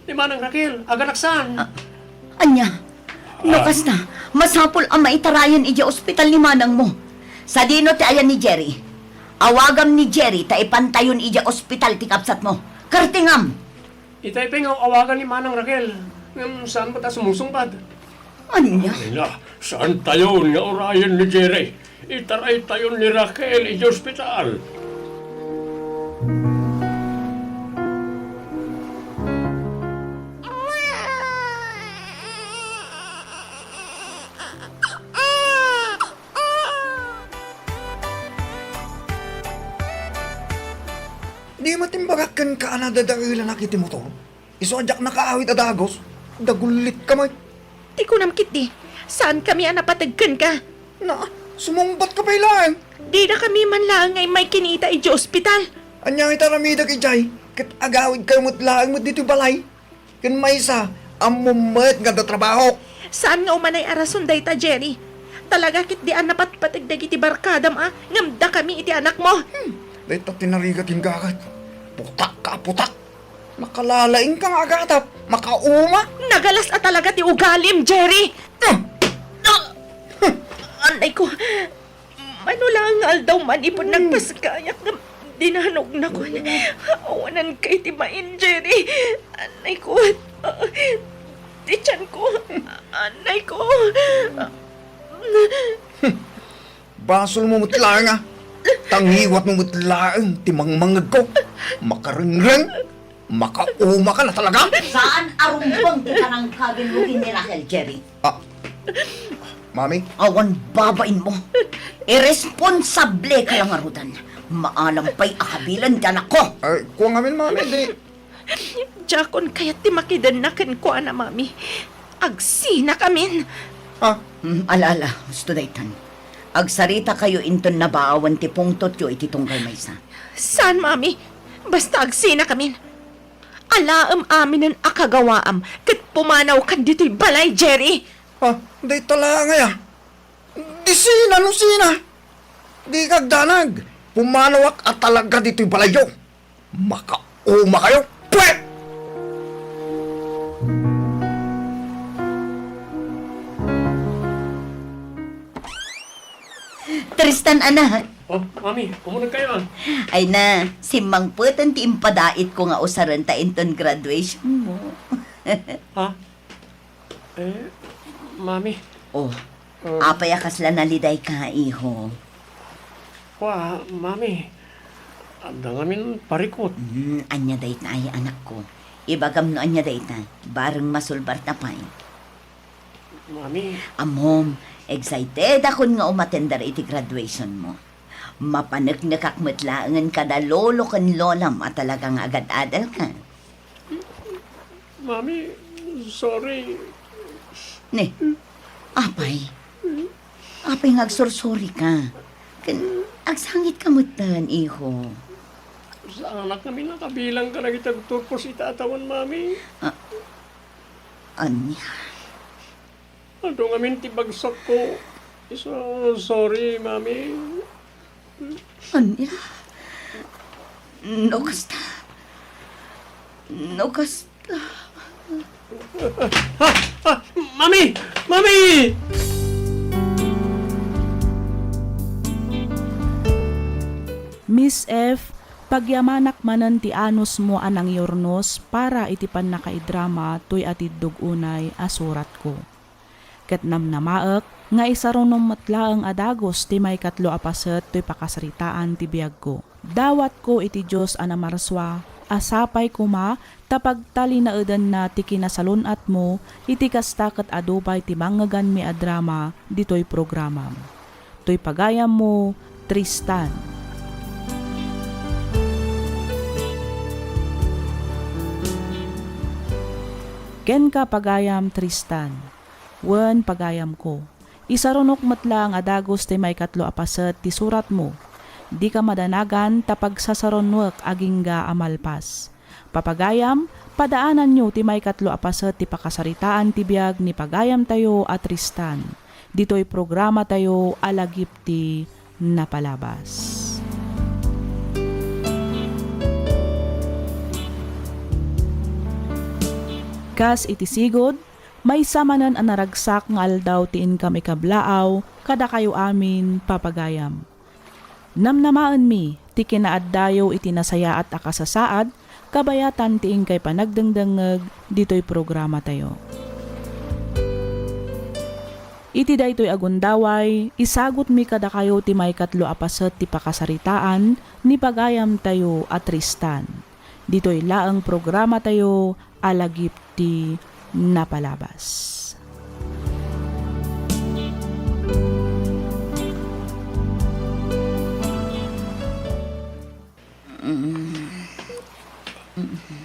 Ni Manang Raquel, aganaksan! Ah, ania? No kasta, masapul a maitarayan idiay ospital ni manangmo. Sadino ti ayan ni Jerry? Awagam ni Jerry ta ipantayon idiay ospital ti kabsatmo. Kartingam! Itay pay nga awagan ni Manang Raquel, ngem saan met a sumusungbat. Ania? Ania, saantayon nga urayen ni Jerry. Itaraytayon ni Raquel idiay ospital. Di met imbagak kenka a nadadaelanak iti motor? Isu a diak nakaawid a dagus, dagullitka met. Ti kunam ketdi, saankami a napateg kenka. Na, sumungbatka pay laeng. Didakami man laeng nga immay kinita idiay ospital. Ania iti aramidek idiay? Ket agawidkayo met laeng met ditoy balay. Ken maysa, ammom met nga adda trabahok. Saan nga umanay a rason dayta, Jerry. Talaga ketdi a napatpateg dagiti barkadam a ngem dakami iti anakmo. Hmm, dayta ti narigat ken gagat. Putak ka, putak. Nakalalaingka nga agatap. Makauma. Nagalas a talaga ti ugalim, Jerry. Hmm. Ah! Anay ko. Mano la nga aldaw manipud nagpasgayak nga dinanugnakon. Awanan kay ti main, Jerry. Anay ko. Ah, ti tiyan ko. Anay ko. Basolmo met laeng, a. Tangiwatmo met laeng ti mangmangegko. Makarengreng. Makauma ka na talaga. Saan a rumbeng ti panangkagenmo ken ni Raquel, Jerry? Ah, Mami? Awan babainmo. Irresponsable ka la ngaruden. Maalam pay a kabilen ti anakko. Ay, kua ngamin, Mami, di. Diakon kayat ti makidenna kenkuana, Mami. Agsinakamin. Ah? Hmm, ala, ala, husto daytan. Agsaritakayo inton nabaawan ti pungtotyo iti tunggal maysa. Saan, Mami? Basta agsinakamin. Alaem aminen a kagawaam ket pumanawkan ditoy balay, Jerry. Ah, dayta laeng aya. Di sina no sina. Dika agdanag. Pumanawak a talaga ditoy balayyo. Makauma kayo. Pwet! Tristan, anak. Oh, Mami, umuneg kayo, ah. Ay na, simmangpeten ti impadaitko nga usaren ta inton graduation mo. Ha? Eh, Mami. Oh, Oh. Apay a kasla nalidayka, iho? Kua, Mami, adda ngamin parikut. Hmm, ania dayta ay, anakko? Ibagam no ania dayta, bareng masulbarta pay. Mami. Ammom, excited akon nga umatender iti graduation mo. Mapaneknekak met laengen kada lolo ken lolam a talaga nga agad-adalka. Mami, sorry. Ne, apay. Apay nga agsursuri ka. Ken agsangit ka metten, iho. Saanak ngamin a kabilang kadagiti agturpos iti atawan, Mami. Ah, ania? Adu ngamin ti bagsakko. So, sorry, Mami. Ania? No kasta. No kasta. Ah, ah, Mami! Mami! Miss F, pagyamanak manen ti anusmo a nangyurnos para iti pannakaidrama toy atiddog unay a suratko. Ket namnamaek nga isarunom met laeng a dagus ti maikatlo a paset toy pakasaritaan ti biagko. Dawatko iti Dios a namarsua a sapay koma ta pagtalinaedanna ti kinasalun-atmo iti kasta ket adu pay ti mangngeganmi a drama ditoy programam. Toy pagayammo, Tristan. Kenka, pagayam Tristan, wen pagayamko, isarunok met laeng a dagus ti maikatlo a paset ti suratmo. Dika madanagan ta pagsasarunuek agingga a malpas. Papagayam, padaananyo ti maikatlo a paset ti pakasaritaan ti biag ni pagayamtayo a Tristan, ditoy programatayo a Lagip ti Napalabas. Kas iti sigud, maysa manen a naragsak nga aldaw ti inkam ikablaaw kadakayo amin, papagayam. Namnamaenmi ti kinaaddayo iti nasayaat a kasasaad kabayatan ti inkay panagdengdengngeg ditoy programatayo. Iti daytoy a gundaway, isagutmi kadakayo ti maikatlo a paset ti pakasaritaan ni pagayamtayo a Tristan. Ditoy laeng programatayo a Lagip ti Napalabas.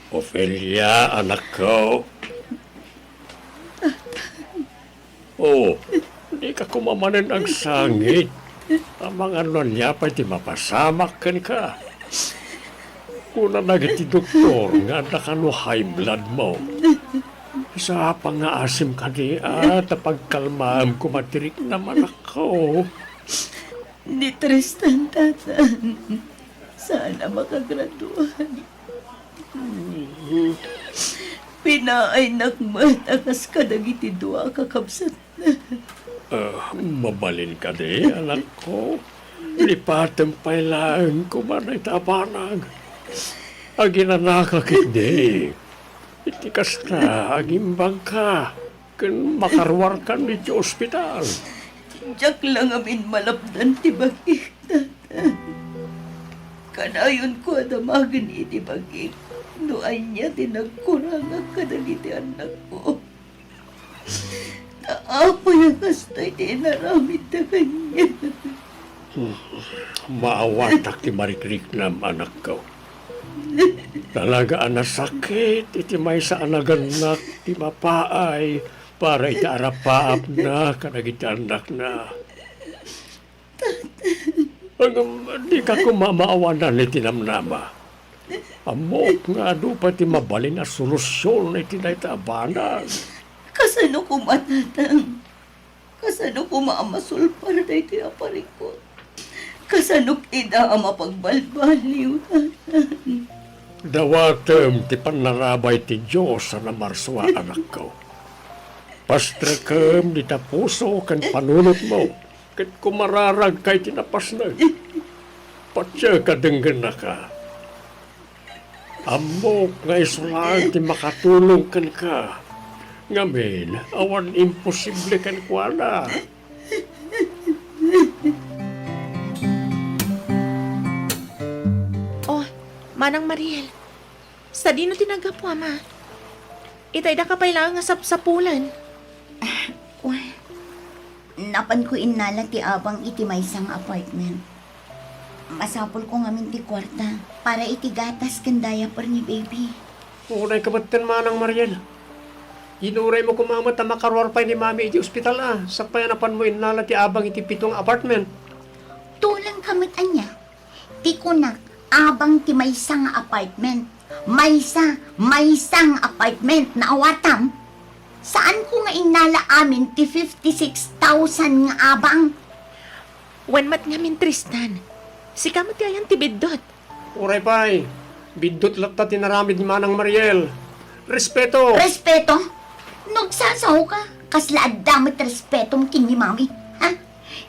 Ofelia, anakko. Oh, dika koma manen agsangit. Amangan no ania pay ti mapasamak kenka. Kuna dagiti doktor nga adda kano high blood mo. Sapay nga asim kadi, a, ta pagkalmaem koma ti riknam, anakko. Ni Tristan, tata, saan a makagradua. Pinaaynak met a kas kadagiti dua a kakabsatna. Ah, mabalin kadi, anakko? Lipatem pay laeng koma dayta a banag. Aginanaka ketdi. Iti kasta, agimbagka ken makaruarkan iti ospital. Diak la ngamin malapdan ti bagik, tata. Kanayonko a damagen iti bagik no ania ti nagkurangak kadagiti annakko. Ta apay a kastoy ti inaramidda kaniak? Hmm, maawatak ti marikriknam, anakko. Talaga a nasakit iti maysa a nagannak ti mapaay para iti arapaapna kadagiti annakna. Ngem dika koma maawanan iti namnama. Ammok nga adu pay ti mabalin a solusion iti dayta a banag. Kasano koma, tatang? Kasano koma a masulpar daytoy a parikut? Kasanok ida a mapagbalbaliw, tatang? Dawatem ti pannarabay ti Dios a namarsua, anakko. Pastrekem dita puso ken panunotmo, ket kumararagka iti napasnek. Patiek a denggennaka. Ammok nga isu laeng ti makatulong kenka. Ngamin, awan imposible kenkuana. Oh, Manang Mariel, sadino ti naggapu, Ama? Itaydaka pay laeng nga sapsapulan. Ah, well, napanko innala ti abang iti maysa nga apartment. Masapulko ngamin ti kuarta para iti gatas ken diaper ni baby. Unayka metten, Manang Mariel. Inuraymo koma met a makaruar pay ni Mami iti ospital a, sakbay a napanmo innala ti abang iti pito nga apartment. Tulangka met ania? Ti kunak, abang ti maysa nga apartment. Maysa, maysa nga apartment, naawatam? Saanko nga innala amin ti fifty-six thousand nga abang? Wen met ngamin, Tristan. Sika met ti ayan ti biddut. Uray pay, biddut latta ti inaramid ni Manang Mariel. Respeto! Respeto? No agsasaoka, kasla adda met respetom ken ni Mami, ha?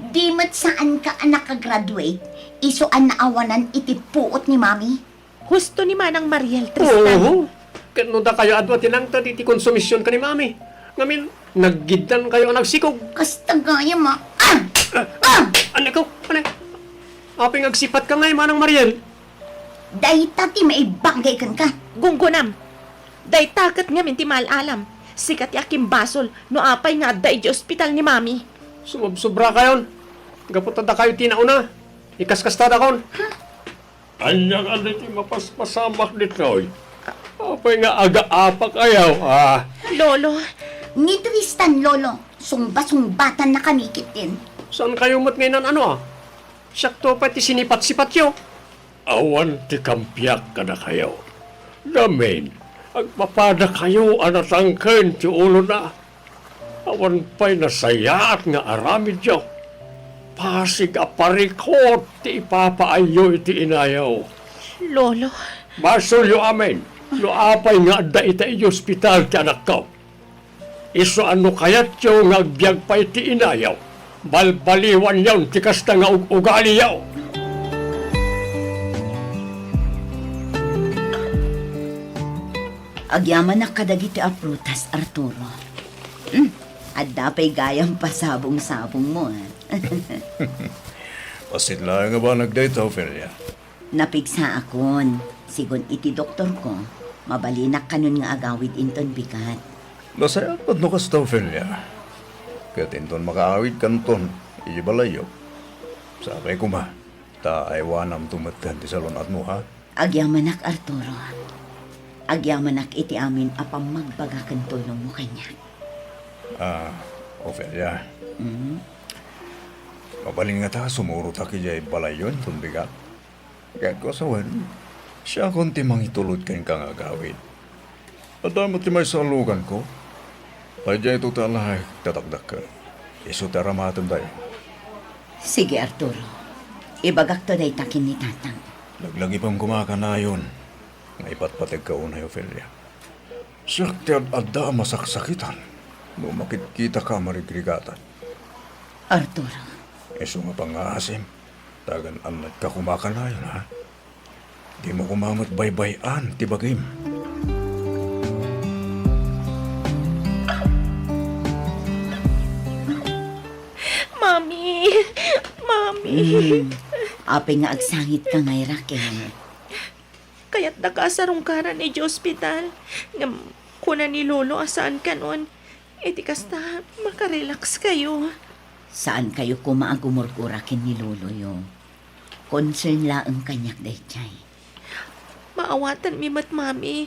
Di met saanka a nakagraduate, isu a naawanan iti puot ni Mami? Husto ni Manang Mariel, Tristan. Oo. Ket no dakayo adu a tinangted iti konsumision ken ni Mami. Ngamin, Naggiddankayo a nagsikog. Kasta gayam a. Ah! Ah! Aneko? Ania? Apay nga agsipatka ngay, Manang Mariel? Dayta ti maibagay kenka. Gunggonam. Dayta ket ngamin ti maal-alam. Sika ti akimbasol no apay nga adda idiay ospital ni Mami. Sumobsobrakayon. Gapu ta dakayo ti nauna. Ikaskastadakon. Ania kadi ti mapaspasamak ditoy? Apay nga agaapakayo, a? Lolo. Ni Tristan, Lolo. Sungba-sungbatan na kami ketdin. Saankayo met nga inan-ano, a? Siakto pay ti sinipat-sipatyo. Awan ti kampiak kadakayo. Ngamin, agpapadakayo a natangken ti ulona. Awan pay nasayaat nga aramidyo. Pasig a parikut ti ipapaayyo iti inayo. Lolo. Basolyo amin no apay nga adda ita idiay ospital ti anakko. Isu a no kayatyo nga agbiag pay ti inayo, balbaliwanyon ti kasta nga ug-ugaliyo. Agyamanak kadagiti a prutas, Arturo. Hmm, adda pay gayam pasabong-sabongmo, a. Bassit laeng a banag dayta, Ofelia. Napigsaakon. Sigun iti doktorko, mabalinak kanon nga agawid inton bigat. Nasayaat met no kasta, Ofelia. Ket inton makaawidkanton idiay balayyo, sapay koma ta aywanamto metten ti salun-atmo, a? Agyamanak, Arturo. Agyamanak iti amin a pammagbaga ken tulongmo kaniak. A, Ofelia. Mm? Mabalin ngata a sumurotak idiay balayyo inton bigat? Ket kua sawen, siakon ti mangitulod kenka nga agawid. Adda met ti maysa a luganko. Daydiay ito ti alaek ti dakdakkel. Isu ti aramatendayo. Sige, Arturo. Ibagakto dayta ken ni Tatang. Laglagipem koma kanayon nga ipatpategka unay, Ofelia. Siak ti ad-adda a masaksakitan no makitkitaka a marigrigatan. Arturo. Isu nga pangngaasim, tagan-annatka koma kanayon, a? Dimo koma met baybay-an ti bagim. Mami! Mami! Hmm. Apay nga agsangitka ngay, Raquel? Kayatdaka a sarungkaran idiay ospital. Ngem kuna ni Lolo a saan kanon. Iti kasta, makarelax kayo. Saan kayo koma a gumurgura ken ni Loloyo. Concern laeng kaniak daydiay. Maawatanmi met, Mami.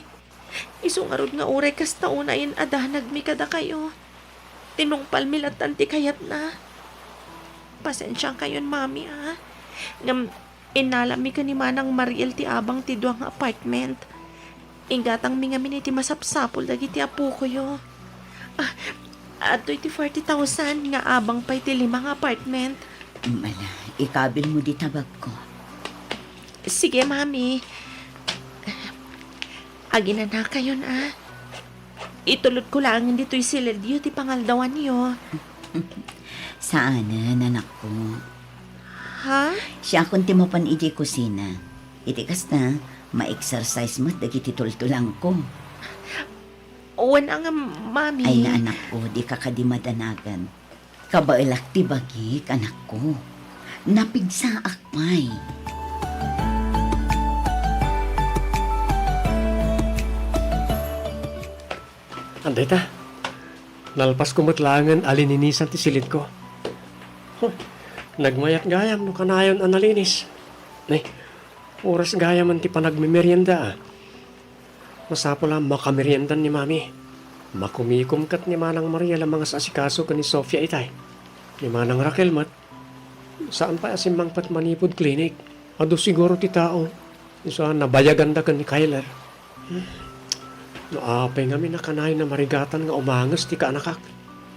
Isu ngarud nga uray kasta unayen a danagmi kadakayo. Tinungpalmi lattan ti kayatna. Pasensiakayon, Mami, a. Ngem, innalami ken ni Manang Mariel ti abang ti dua nga apartment. Inggatangmi ngamin iti masapsapul dagiti apokoyo. Ah, adtoy ti forty thousand nga abang pay ti lima nga apartment. Mala, ikabilmo dita bagko. Sige, Mami. Aginanakayon, a. Itulodko laengen ditoy silidyo ti pangaldawanyo. Saanen, anakko. Ha? Siakon ti mapan idiay kusina. Iti kasta, ma-exercise met dagiti tultulangko. Wen a nga, Mami. Ay, anakko, dika kadi madanagan. Kabaelak ti bagik, anakko. Napigsaak pay. Adda ita, nalpasko met laengen a lininisan ti silidko. Huh, nagmayat gayam no kanayon a nalinis. Nay, oras gayamen ti panagmemerienda, a. Masapul a makameriendan ni Mami. Makumikom ket ni Manang Mariel a mangas-asikaso ken ni Sofia itay. Ni Manang Raquel met, saan pay a simmangpet manipud klinik. Adu siguro ti tao. Isu a nabayaganda ken ni Kyler. Hmm. No apay ngamin a kanayon a marigatan nga umanges ti kaanakak.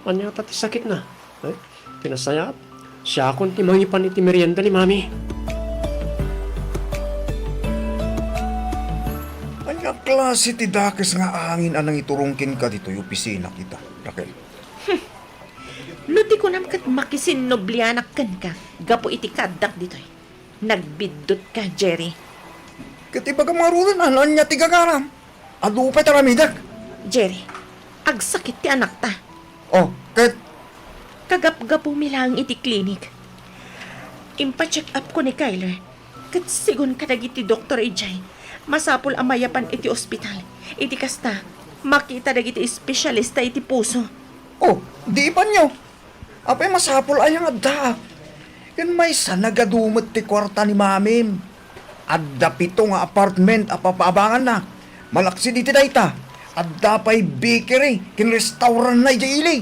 Ania ta ti sakitna? Eh? Ti nasayaat, siakon ti mangipan iti merienda ni Mami. Ania klase ti dakes nga angin a nangiturong kenka ditoy opisina kita, Raquel? Hmm. No ti kunam ket makisinnublianak kenka gapu iti kaaddak ditoy. Nagbiddutka, Jerry. Ket ibagam ngaruden, ania ti gagaram? Adu pay ti aramidek. Jerry, agsakit ti anakta. Oh, ket? Kagapgapumi laeng iti klinik. Impa-check up ko ni Kyler. Ket sigun kadagiti doktor idiay, masapul a mayapan iti ospital. Iti kasta, makita dagiti espesyalista iti puso. Oh, di ipanyo. Apay masapul aya nga addaak? Ken maysa, nagadu met ti kuarta ni mamim. Adda pito nga apartment a papaabanganna. Malaksid iti dayta, adda pay bakery ken restaurantna idiay ili.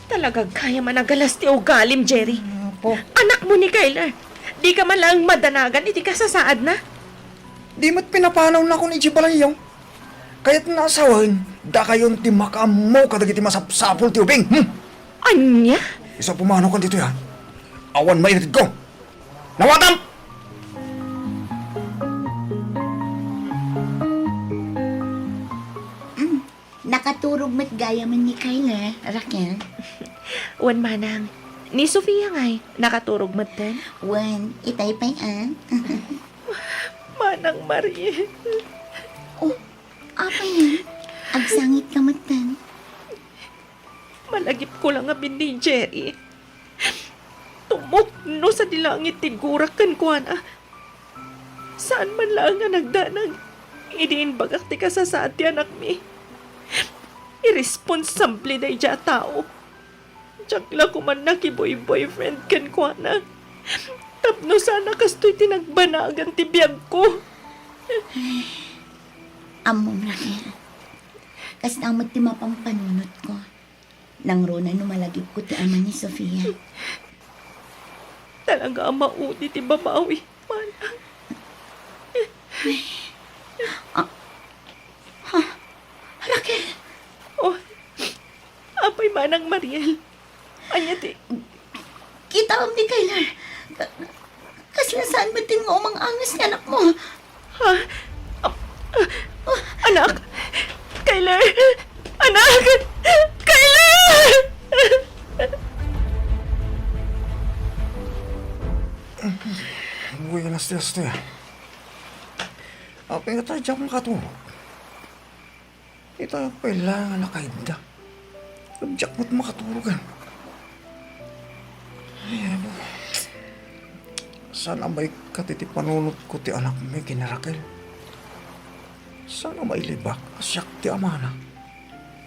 Talaga gayam a nagalas ti ugalim, Jerry. Apo. Anakmo ni Kyler. Dika man laeng madanagan iti kasasaadna. Di met pinapanawna kon idiay balayyo. Kayatna a sawen, dakayon ti makaammo kadagiti masapsapul ti ubing. Hmm? Ania? Isu a pumanaw kan ditoy, ha? Awan maitedko. Nawatam! Mm, nakaturog met gayamen ni Kyler, Raquel. Wen manang, ni Sofia ngay, nakaturog metten? Wen, itay pay a. Manang Mariel. Oh, apay a? Agsangit ka metten. Malagipko la ngamin ni Jerry. Tumukno sadi langit ti gurak kenkuana. Saan man laeng a nagdanag idi imbagak ti kasasaad ti anakmi. Irresponsable daydiay a tao. Diak la koman nakiboy-boyfriend kenkuana. Tapno saan a kastoy ti nagbanagan ti biagko. Ammom, Raquel. Kasta met ti mapampanunotko. Nangruna no malagipko ti ama ni Sofia. Talaga a maudi ti babawi, manang. Ah. Ha? Raquel! Oh, apay manang Mariel? Ania ti? Kitaem ni Kyler. Ka-, kasla saan met ti nga umang-angas ti anakmo? Ha? Ah, ah, anak! Kyler! Anak! Kyler! Buenas dias, te. Apay nga tayo diak makaturog? Ita pay la nga nakaidda. Diak met makaturogan. Ay, apo. Saan a maikkat iti panunotko ti anakmi ken ni Raquel? Saan a mailibak a siak ti amana?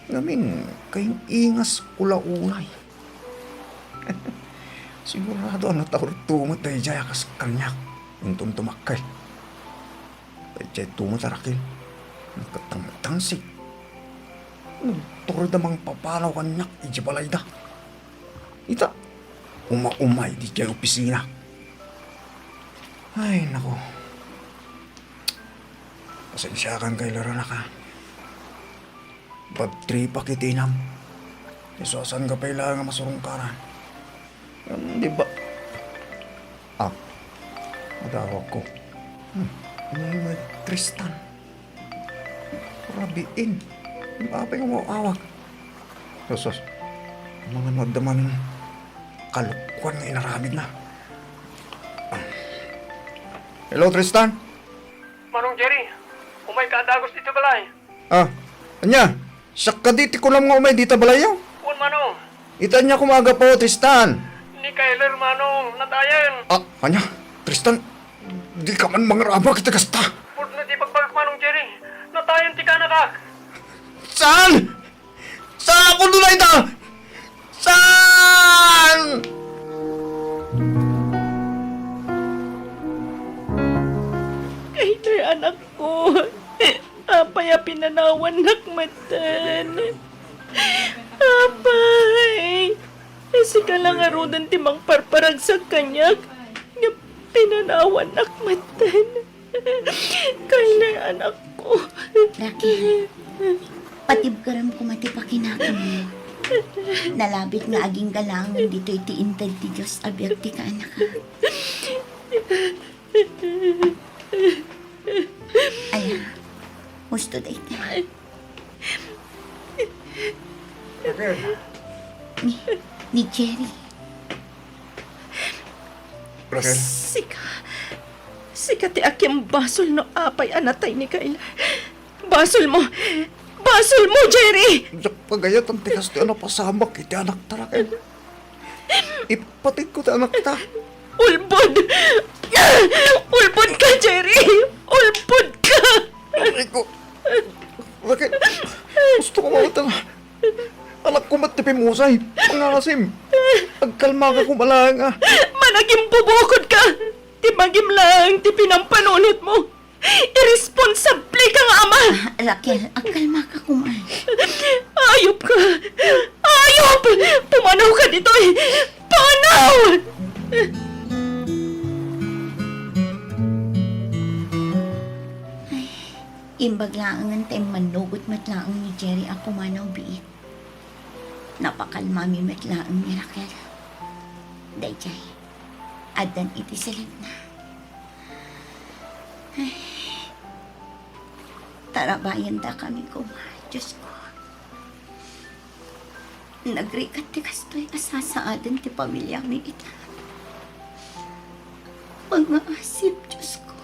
Ngamin, kaing-ingasko la unay. Sigurado a nataurto met daydiay a kas kaniak inton tumakkel. Daydiay met a Raquel, nagkatangtangsik. Nagtuloyda mangpapanaw kaniak idiay balayda. Ita, uma-umay idiay opisina. Ay, nako. Pasensiakan, Kyler, anak, ha. Bad tripak iti inam. Isu a saan ka pay laeng a masurungkaran. Ngem di ba? Ah, adawagko. Hmm, ni Tristan. Rabiin. Apay nga umawag? Sus, sus. Mangano adda man kalokuan nga inaramidna. Ah. Hello, Tristan? Manong Jerry, umayka a dagus ditoy balay. Ah, ania? Siak kadi ti kunam nga umay dita balayyo? Wen, Manong. Ita ania koma a gapu, Tristan? Ni Kyler, Manong, natayen. Ah, ania? Tristan, dika man mangrabak iti kasta. Pudno ti ibagbagak, Manong Jerry. Natayen ti kaanakak. Saan? Saan a pudno dayta? Saan? Kyler, anakko. Apay a pinanawannak metten? Apay, sika la ngaruden ti mangparparagsak kaniak, ngem pinanawannak metten. Kyler, anakko. Raquel, patibkerem koma ti pakinakemmo. Nalabit nga agingga laengen ditoy ti inted ti Dios a biag ti kaanakak. Ala, husto dayta. Raquel. Ni, ni Jerry. Raquel. Sika, sika ti akimbasol no apay a natay ni Kyler. Basolmo! basolmo, Jerry! Diak pagayatan ti kastoy a napasamak iti anakta, Raquel. Ipateg ko ti anakta. Ulbod! Ulbod ka, Jerry! Ulbod ka! Aray ko. Raquel, gusto ko mawatan. Anak ko met ti pimmusay. Pangasim. Agkalmaka koma laeng a. Managimbubukod ka! Ti magim laeng ti pinampanunotmo. Irresponsable ka nga ama! Ah, Raquel, agkalmaka koma. Ayop ka! Ayop! Pumanaw ka ditoy! Pumanaw! Ay, imbag laengen ta immannugot met laeng ni Jerry a pumanaw biit. Napakalmami met laeng ni Raquel. Daydiay, addan iti silipna. Ay, tarabayendakami koma, Diosko. Nagrigat ti kastoy a sasaaden ti pamiliami ita. Pangasim, Diosko.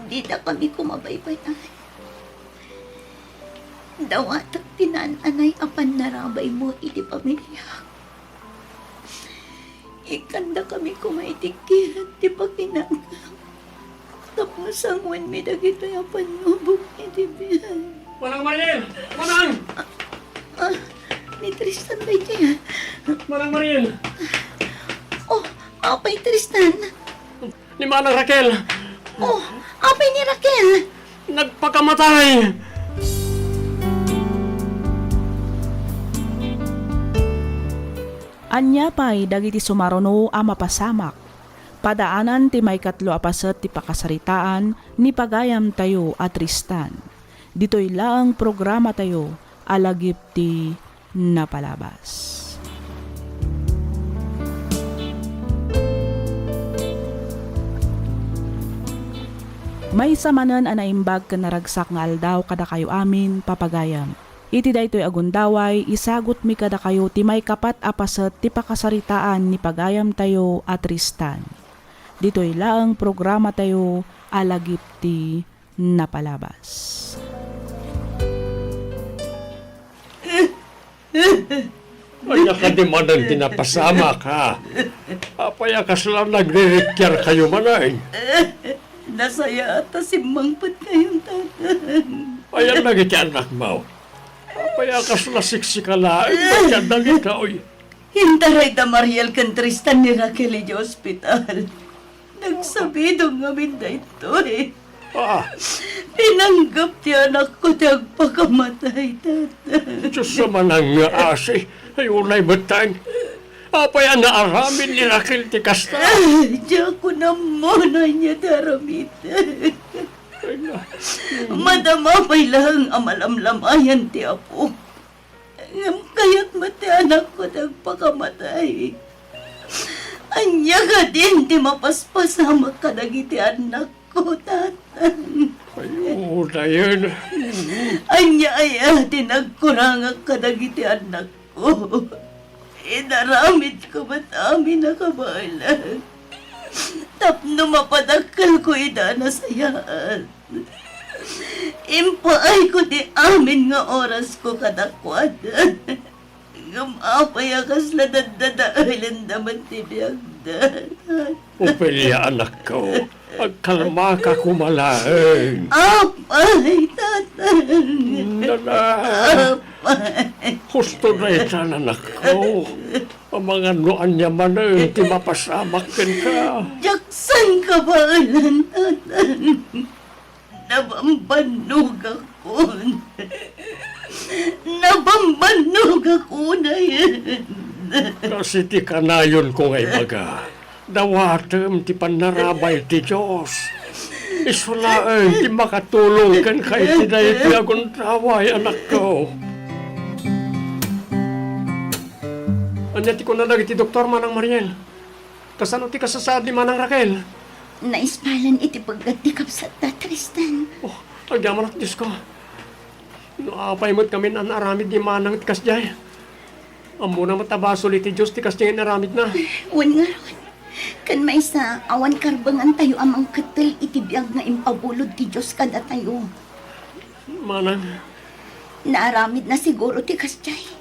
Didakami koma baybay-an. Dawatek ti naan-anay a pannarabaymo iti pamiliak. Ikkandakami koma iti kiat ti pakinakam tapno sanguenmi dagitoy a pannubok iti biag. Manang Mariel! Manang! Ah, ah, ni Tristan daydiay, ah. Manang Mariel! Oh, apay, Tristan? Ni Manang Raquel. Oh, apay ni Raquel? Nagpakamatay. Ania pay dagiti sumaruno a mapasamak? Padaanan ti maikatlo a paset ti pakasaritaan ni pagayamtayo a Tristan. Ditoy laeng programatayo a lagip ti napalabas. Maysa manen a naimbag ken naragsak nga aldaw kadakayo amin, papagayam. Iti daytoy a gundaway, isagutmi kadakayo ti maikapat a paset ti pakasaritaan ni pagayamtayo a Tristan. Ditoy laeng programatayo a lagip ti napalabas. Ania kadi manen ti napasamak, ha? Apay a kasla nagririkiarkayo manen? Nasayaat ta simmangpetkayon, Tatan. Ayan dagiti annakmo. Apay a kasla siksika laeng ti adda ditoy? Intaray da Mariel ken Tristan ni Raquel idiay ospital. Nagsabidong ngamin daytoy. Ah. Pinanggep ti anakko ti agpakamatay, Tatan. Diyos a manangngaasi, ay unay metten. Apay a naaramid ni Raquel ti kasta? Ay, diak ammo no ania ti aramidek. Ay, na. Madama pay laeng a malamlamayan ti Apo. Ngem kayat met ti anakko ti agpakamatay. Ania kadin ti mapaspasamak kadagiti annakko, Tatan? Ay, unayen. Ania aya ti nagkurangak kadagiti annakko? Inaramidko met amin a kabaelan tapno mapadakkelko ida a nasayaat. Impaayko ti amin nga orasko kadakuada. Ngem apay a kasla daddadaelenda met ti biagda? Ofelia, anakko, agkalmaka koma laeng. Apay, Tatan. Nana. Apay. Husto daytan, anakko. Amangan no ania manen ti mapasamak kenka. Diak saan kabaelan, Tatan. Nabambannogakon. Nabambannogak unayen. Kas iti kanayonko nga ibaga, dawatem ti pannarabay ti Dios. Isu laeng ti makatulong kenka iti daytoy a gundaway, anakko. Ania ti kuna dagiti doktor, Manang Mariel? Kasano ti kasasaad ni Manang Raquel? Naispalan iti pegget ti kabsatta, Tristan. Oh, agyamanak, Diosko. No apay met ngamin a naaramid ni Manang ti kasdiay? Ammona met a basol iti Dios ti kasdiay nga inaramidna. Wen ngarud, ken maysa, awan karbengantayo a mangkettel iti biag nga impabulod ti Dios kadatayo. Manang. Naaramidna siguro ti kasdiay.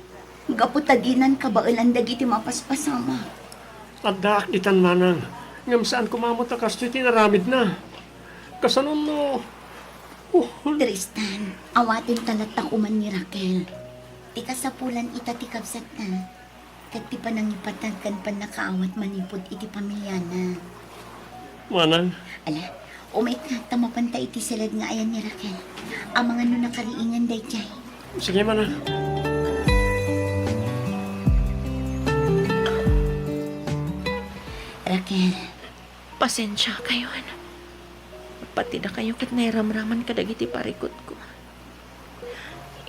Gapu ta dinan kabaelan dagiti mapaspasamak. Addaak ditan, Manang. Ngem saan koma met a kastoy ti inaramidna. Kasano no? Oh. Tristan, awaten ta latta koma ni Raquel. Ti kasapulan ita ti kabsatna. Ket ti panangipatag ken pannakaawat manipud iti pamiliana. Manang. Ala, umayka ta mapanta iti siled nga ayan ni Raquel. Amangan no nakariingan daydiay. Sige, Manang. Raquel. Pasensiakayon. Pati dakayo ket nairamraman kadagiti parikutko.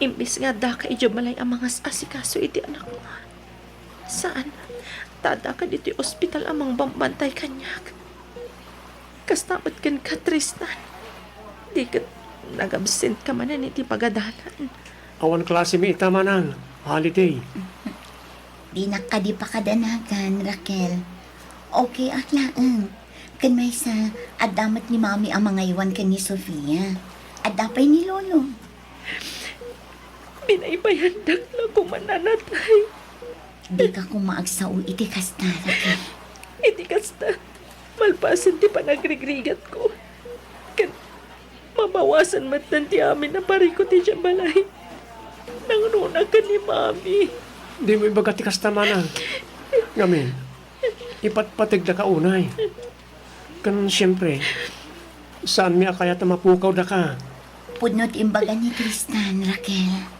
Imbes nga addaka idiay balay a mangas-asikaso iti anakmo, saan, ta addaka ditoy ospital a mangbambantay kaniak. Kasta met kenka, Tristan. Di ket nagabsent ka manen iti pagadalan. Awan klasemi ita, Manang. Holiday. Dinak kadi pakadanagan, Raquel. Okay ak laeng. Ken maysa, adda met ni Mami a mangaywan ken ni Sofia. Adda pay ni Lolo. Binaybayandak la koma a natay. Dika koma agsao iti kasta, Raquel. Iti kasta, malpasen ti panagrigrigatko. Ken mabawasan metten ti amin a parikut idiay balay. Nangruna ken ni Mami. Dimo ibaga ti kasta, Manang. Ngamin, ipatpategdaka unay. Ken siempre, saanmi a kayat a mapukawdaka. Pudno ti imbaga ni Tristan, Raquel.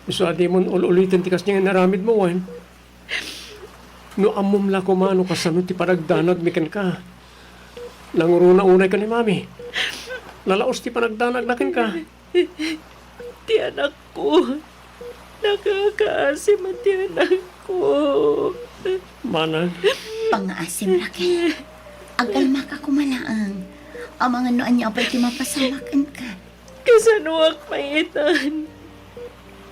Isu a dimon ul-uliten ti kasdiay nga inaramidmo, wen? No ammom la koma no kasano ti panagdanagmi kenka. Nanguruna unay ken ni Mami. Nalaos ti panagdanagna kenka. Ti anakko. Nakakaasi met ti anakko. Manang. Pangaasim, Raquel. Agkalmaka koma laeng. Amangan no ania pay ti mapasamak kenka. Kasanoak pay itan?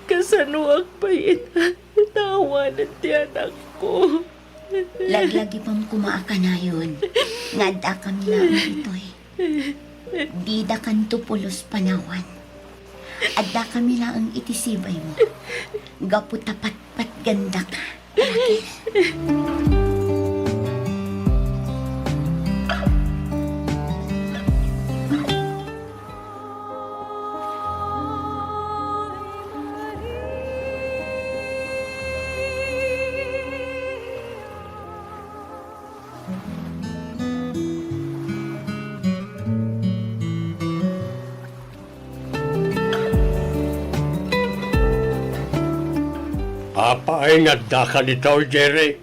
Kasanoak pay itan? Tawanen ti anakko. Laglagipem koma a kanayon nga addakami laeng ditoy. Didakanto pulos panawan. Addakami laeng iti sibaymo. Gapu ta patpatgandaka. Apay nga addaka ditoy, Jerry?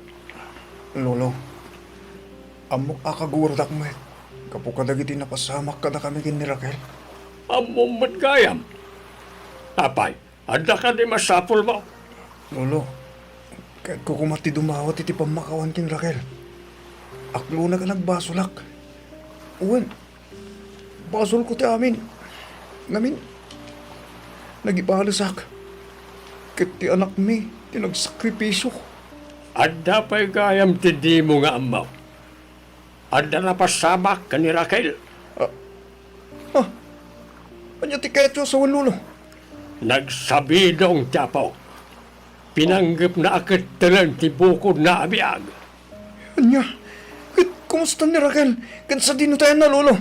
Lolo, ammok a kagurodak met gapu kadagiti napasamak kadakami ken ni Raquel. Ammom met gayam. Apay, adda kadi masapulmo? Lolo, kayatko koma ti dumawat iti pammakawan ken Raquel. Aklonak a nagbasolak. Wen, basolko ti amin. Ngamin, nagibalesak. Ket ti anakmi ti nagsakripisio. Adda pay gayam ti dimo nga ammo. Adda napasamak ken ni Raquel. Ah, ah, ania ti kayatyo a sawen, Lolo? Nagsabidong ti apo. Pinanggepna a kettelen ti bukodna a biag. Ania? Ket kumusta ni Raquel? Ket sadino ti ayanna, Lolo?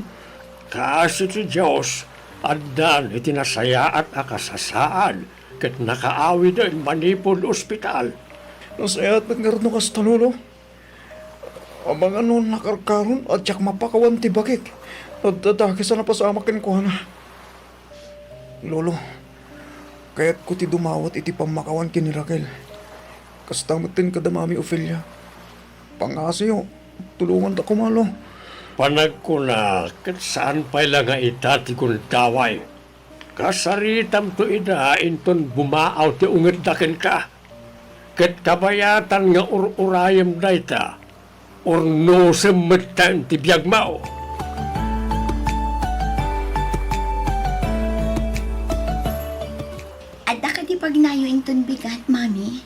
Kaasi ti Dios, addan iti nasayaat a kasasaad ket nakaawiden manipud ospital. Nasayaat met ngarud no kasta, Lolo. Amangan no nakarkaron a diak mapakawan ti bakik. Nadadakes a napasamak kenkuana. Lolo, kayatko ti dumawat iti pammakawan ken ni Raquel. Kasta metten kada Mami Ofelia. Pangngasiyo, tulonganta koma, Lo. Panagkuna, ket saan pay la nga ita ti gundaway. Kasaritamto ida inton bumaaw ti ungetda kenka. Ket kabayatan nga ur-urayem dayta, urnosem metten ti biagmo. Adda kadi pagnayo inton bigat, Mami?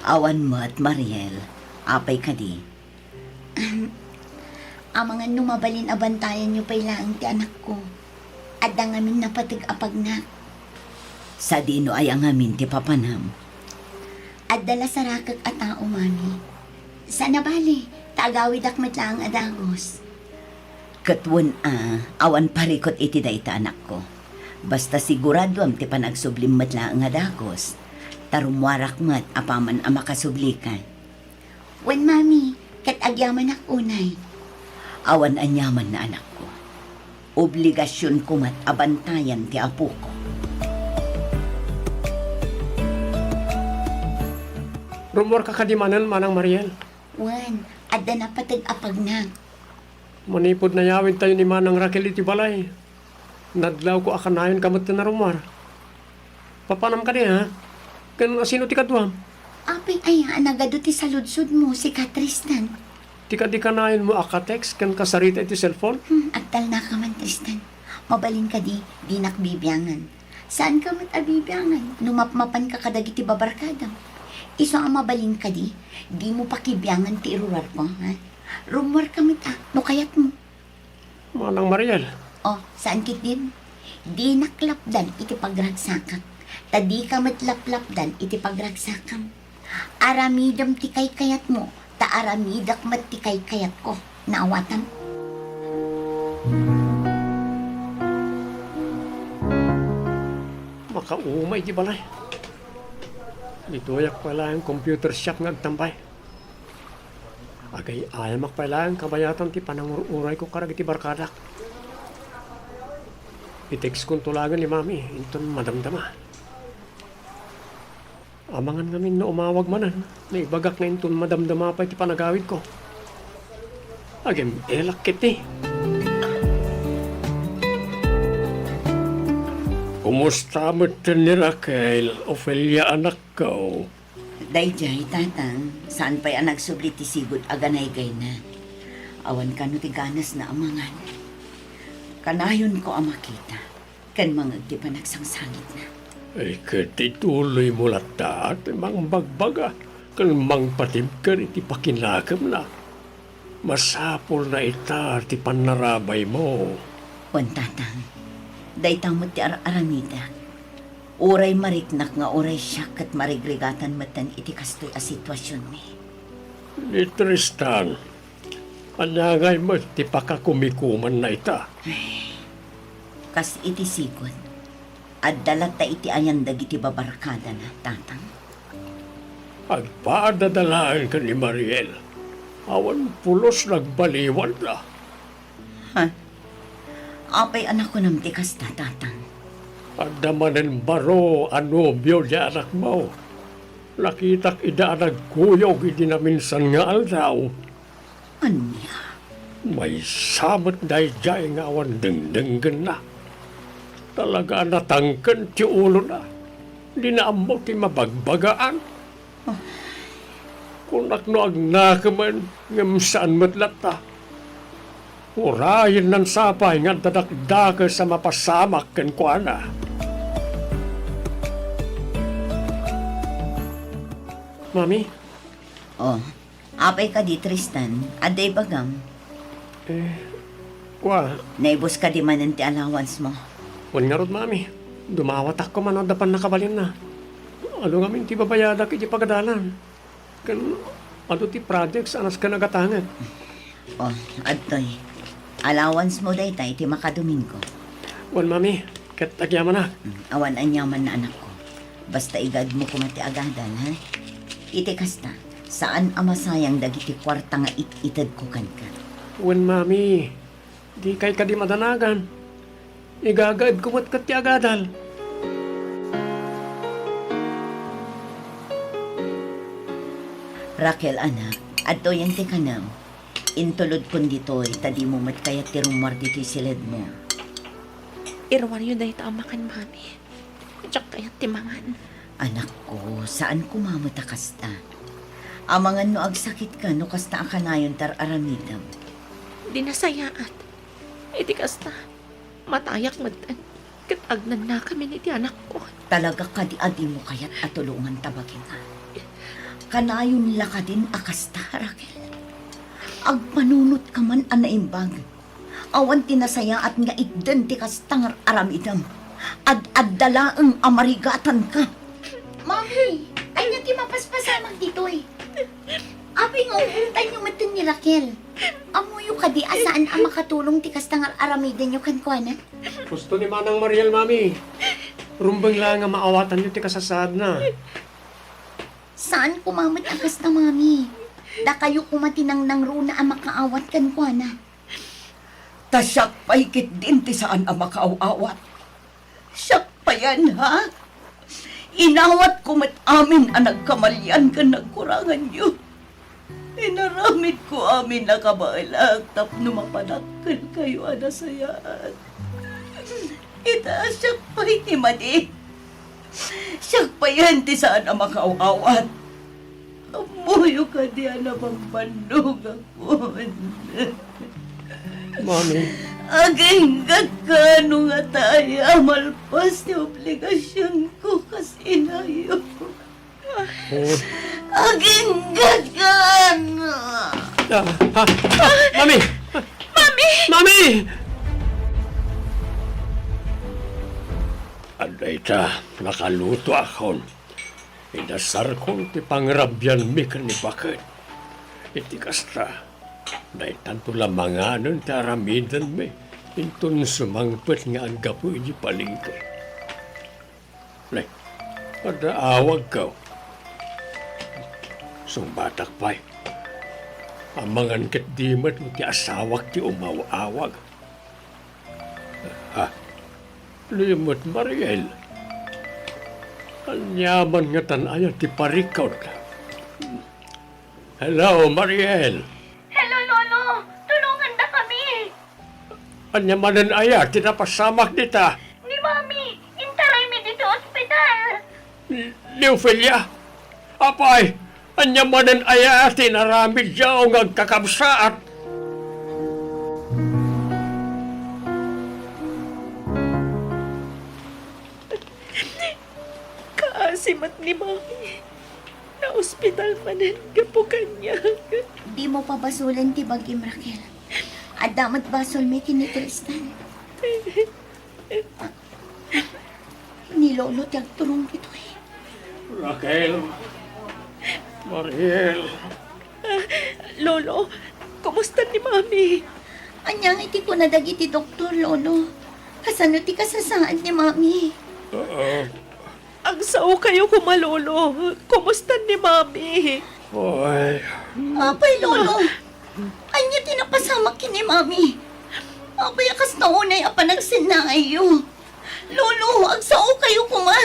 Awan met, Mariel. Apay kadi? Ahem. Amangan no mabalin a bantayanyo pay laeng ti anakko. Adda ngamin napateg a pagnak. Sadino aya ngamin ti papanam? Adda la sarakek a tao, Mami. Saan a bale, ta agawidak met laeng a dagus. Ket wen a, awan parikut iti dayta, anakko. Basta siguraduam ti panagsublim met laeng a dagus, ta rummuarak met apaman a makasublika. Wen, Mami, ket agyamanak unay. Awan aniamanna, anakko. Obligasionko met a bantayan ti apoko. Rummuarka kadi manen, Manang Mariel? Wen, adda napateg a pagnak. Manipud nayawidtayo ni Manang Raquel iti balay, nadlawko a kanayonka met ti narummuar. Papanam kadi, ha? Ken asino ti kaduam? Apay aya a nagadu ti saludsodmo, sika, Tristan? Ti kadi kanayonmo a ka-text ken kasarita iti cellphone? Hmm, agtalnaka man, Tristan. Mabalin kadi, dinak bibiangan. Saanka met a bibiangan no mapmapanka kadagiti babarkadam. Isu a mabalin kadi, dimo pakibiangan ti irurarko, ha? Rummuarka met a, no kayatmo. Manang Mariel. Oh, saan ketdin? Dinak lapdan iti pagragsakak, ta dika met laplapdan iti pagragsakam. Aramidem ti kaykayatmo, ta aramidak met ti kaykayatko. Naawatam? Makaumay iti balay. Ditoyak pay laeng computer shop nga agtambay. Agay-ayamak pay laeng kabayatan ti panangur-urayko kadagiti barkadak. I-textkonto laeng ni Mami inton madamdama. Amangan ngamin no umawag manen, naibagak nga inton madamdama pay ti panagawidko. Agem-elak ketdi. Kumusta met ni Raquel, Ofelia, anakko? Daydiay, Tatang, saan pay a nagsubli ti sigud a ganaygayna. Awan kano ti ganasna a mangan. Kanayonko a makita ken mangngeg ti panagsangsangitna. Ay, ket ituloymo latta ti mangbagbaga ken mangpatibker iti pakinakemna. Masapulna ita ti pannarabaymo. Wen, Tatang, dayta met ti ar-aramidak. Uray mariknak nga uray siak ket marigrigatan metten iti kastoy a situasionmi. Ni Tristan, ania ngay met ti pakakumikumanna ita? Ay, kas iti sigud, adda latta iti ayan dagiti babarkadana, Tatang. Agpaadada laeng ken ni Mariel. Awan pulos nagbaliwanda. Ha? Apay a nakunam ti kasta, Tatang? Adda manen baro a nobio ti anakmo. Nakitak ida a nagkuyog idi naminsan nga aldaw. Ania? Maysa met daydiay nga awan dengdenggenna. Talaga a natangken ti ulona. Dina ammo ti mabagbagaan. Ah. Kunak no agnakemen, ngem saan met latta. Urayennan sapay nga adda dakdakes a mapasamak kenkuana. Mami? Oh, apay kadi, Tristan? Adda ibagam? Eh, kua. Naibus kadi manen ti allowance mo? Wen ngarud, Mami. Dumawatakko man no adda pannakabalinna. Adu ngamin ti babayadak iti pagadalan. Ken adu ti projects a nasken a gatangek. Oh, adtoy. Allowance mo dayta iti makadomingo. Wen, Mami, ket agyamanak. Mm, awan aniamanna, anakko. Basta igaedmo koma ti agadal, ha? Iti kasta, saan a masayang dagiti kuarta nga it-itedko kenka. Wen, Mami, dikay kadi madanagan. Igagaedko met ket ti agadal. Raquel, anak, adtoyen ti kanam. Intulodkon ditoy, ta dimo met kayat ti rummuar ditoy siledmo. Iruaryo dayta a mangan, Mami. Diak kayat ti mangan. Anakko, saan koma met a kasta. Amangan no agsakitka no kasta a kanayon ti ar-aramidem. Di nasayaat. Iti kasta, matayak metten ket agnannakamin iti anakko. Talaga kadi a dimo kayat a tulongan ta bagina? Kanayon la kadin a kasta, Raquel? Agpanunotka man a naimbag. Awan ti nasayaat nga itden ti kasta nga ar-aramidem. Ad-adda laeng a marigatanka. Mami, ania ti mapaspasamak ditoy? Apay nga ugutanyo metten ni Raquel? Ammoyo kadi a saan a makatulong ti kasta nga ar-aramidenyo kenkuana? Husto ni Manang Mariel, Mami. Rumbeng laeng a maawatanyo ti kasasaadna. Saan koma met a kasta, Mami. Dakayo koma ti nangnangruna a makaawat kenkuana. Ta siak pay ketdin ti saan a makaaw-awat. Siak payen, ha? Inawatko met amin a nagkamalian ken nagkuranganyo. Inaramidko amin a kabaelak tapno mapadakkelkayo a nasayaat. Ita, siak pay ti madi. Siak payen ti saan a makaaw-awat. Ammoyo kadi a nabambannogakon? Mami. Aginggatka no ngata aya a malpas ti obligasionko kas inayo. Oh. Aginggatka! Ah, ah, ah, Mami! Mami! Mami! Adda ita, nakalutoakon. Inasarkon ti pangrabianmi ken ni baket. Iti kasta, daytanto la manganen ti aramidenmi inton sumangpet nga aggapu iti palengke. Ne, adda awagko. Sungbatak pay. Amangan ketdi met no ti asawak ti umaw-awag. Ha? Ni met Mariel. Aniaman ngatan aya ti parikut? Hello, Mariel. Hello, Lolo. Tulongandakami. Ania manen aya ti napasamak dita? Ni Mami, intaraymi ditoy ospital. Ni Ofelia? Apay, ania manen aya ti inaramidyo nga agkakabsaat? Kaasi met ni Mami. Naospital manen gapu kaniak. Dimo pabasolen ti bagim, Raquel. Adda met basolmi ken ni Tristan. Ni Lolo ti agturong ditoy. Raquel. Mariel. Ah, Lolo, kumusta ni Mami? Ania ngay ti kuna dagiti doktor, Lolo? Kasano ti kasasaad ni Mami? Ah, Agsaokayo koma, Lolo. Kumusta ni Mami? Ay. Apay, Lolo. Ania ti napasamak ken ni Mami? Apay a kasta unay a panagsennaayyo? Lolo, agsaokayo koma.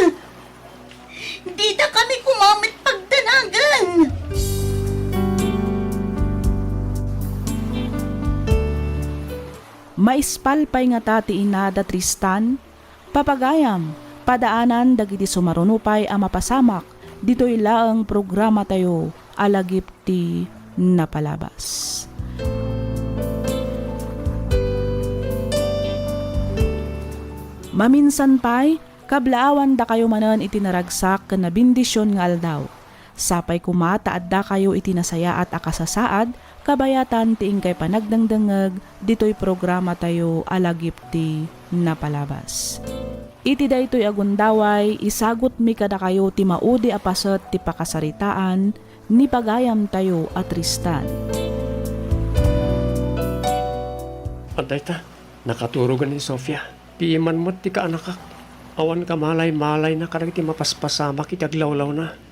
Didakami koma met pagdanagan. Maispal pay ngata ti ina da Tristan? Papagayam, padaanan dagiti sumaruno pay a mapasamak ditoy laeng programatayo a Lagip ti Napalabas. Maminsan pay, kablaawandakayo manen iti naragsak ken nabendision nga aldaw. Sapay koma ta addakayo iti nasayaat a kasasaad kabayatan ti inkay panagdengdengngeg ditoy programatayo a Lagip ti Napalabas. Iti daytoy a gundaway, isagutmi kadakayo ti maudi a paset ti pakasaritaan ni pagayamtayo a Tristan. Adda ita, nakaturogen ni Sofia. Piman met ti kaanakak. Awan kamalay-malayna kadagiti mapaspasamak iti aglawlawna.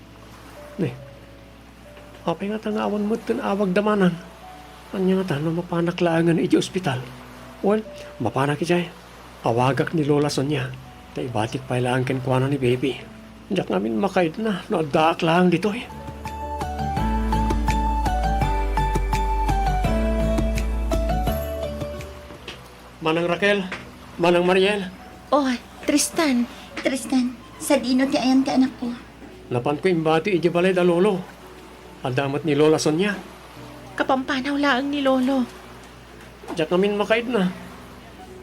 Ne, apay ngata nga awan metten awagda manang? Ania ngata no mapanak laengen iti ospital? Wen, mapanak idiay. Awagak ni Lola Sonia, ta ibatik pay laeng kenkuana ni Baby. Diak ngamin makaidna no addaak laeng ditoy. Manang Raquel, Manang Mariel. Oh, Tristan. Tristan, sadino ti ayan ti anakko? Napanko imbati idiay balay da Lolo. Adda met ni Lola Sonia. Kapampanaw laeng ni Lolo. Diak ngamin makaidna.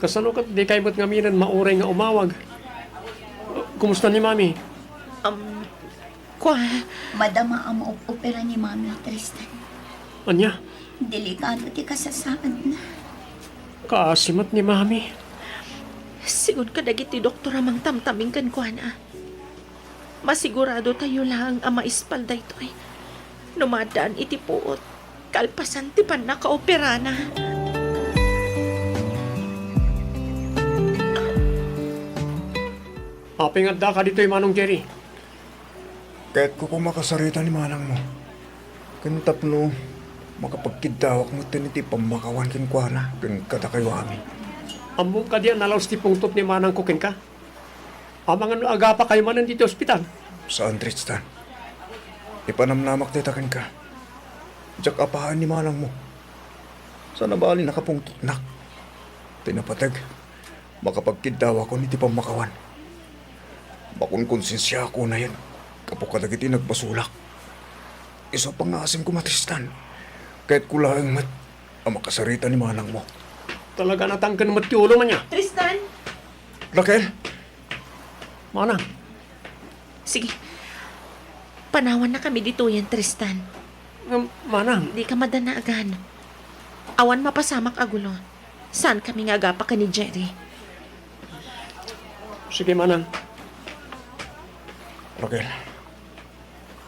Kasano ket dikay met ngaminen mauray nga umawag? Kumusta ni Mami? Um, Kua? Madama a maop-opera ni Mami, Tristan. Ania? Delikado ti kasasaadna. Kaasi met ni Mami. Sigun kadagiti doktor a mangtamtaming kenkuana, masiguradotayo laeng a maispal daytoy no maaddaan iti puot kalpasan ti pannakaoperana. Apay nga addaka ditoy, Manong Jerry? Kayatko koma a kasarita ni manangmo. Ken tapno makapagkiddawak metten iti pammakawan kenkuana ken kadakayo amin. Ammom kadi a nalaus ti pungtot ni manangko kenka? Amangan no agapakayo manen ditoy ospital? Saan, Tristan. Ipanamnamak dayta kenka. Diak apaen ni manangmo. Saan a bali nakapungtotnak. Ti napateg, makapagkiddawakon iti pammakawan. Makonkonsensiaak unayen gapu kadagiti nagbasolak. Isu a pangngaasim koma, Tristan. Kayatko laeng met a makasarita ni manangmo. Talaga natangken met ti ulom ania? Tristan! Raquel! Manang. Sige. Panawannakami ditoyen, Tristan. Ngem, manang. Dika madanagan. Awan mapasamak a gulo. Saankami nga agapa ken ni Jerry. Sige, manang. Raquel,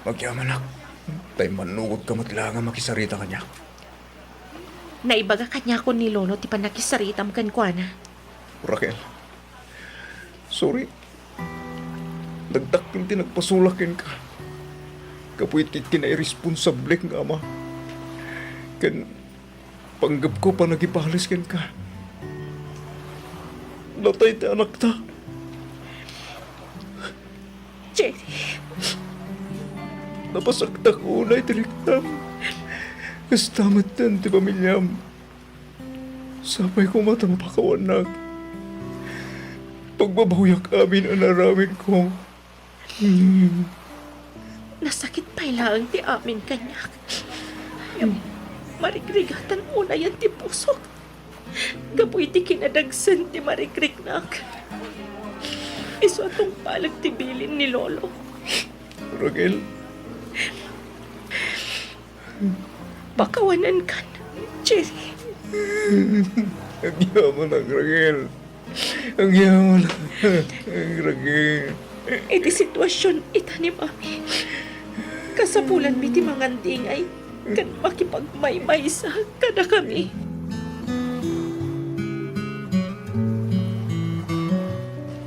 agyamanak, ta immannugodka met laeng a makisarita kaniak. Naibaga kaniakon ni Lolo ti pannakisaritam kenkuana. Raquel, sorry. Nagdakkel ti nagpasolak kenka gapu iti kinairresponsablek nga ama. Ken panggepko a panagibales kenka. Natay ti anakta. Jerry. Napasaktak unay ti riknam. Kasta metten ti pamiliam. Sapay koma ta mapakawannak. Pagbabawiak amin a naaramidko. Nasakit pay laeng ti amin kaniak. Ngem marigrigatan unayen ti pusok gapu iti kinadagsen ti marigriknak. Isu a tungpalek ti bilin ni Lolo. Raquel. Pakawanenkan, Jerry. Agyamanak, Raquel. Agyamanak, Raquel. Iti situasion ita ni Mami, kasapulanmi ti mangandingay ken makipagmaymaysa kadakami.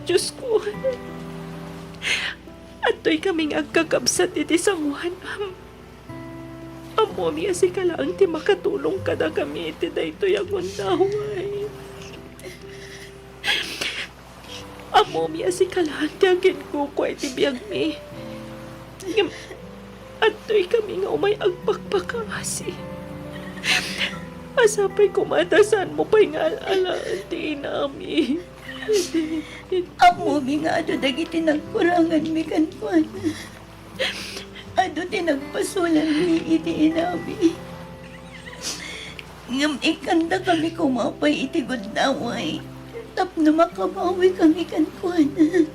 Diosko, adtoy kami nga agkakabsat iti sangoanam. Ammomi a sika laeng ti makatulong kadakami iti daytoy a gundaway. Ammomi a sika laeng ti aginkukua iti biagmi. Ngem adtoy kami nga umay agpakpakaasi. A sapay koma ta saanmo pay nga al-alaen ti inami. Ammomi nga adu dagiti nagkuranganmi kenkuana. Adu ti nagpasolanmi iti inami. Ngem ikkandakami koma pay iti gundaway tapno makabawikami kenkuana.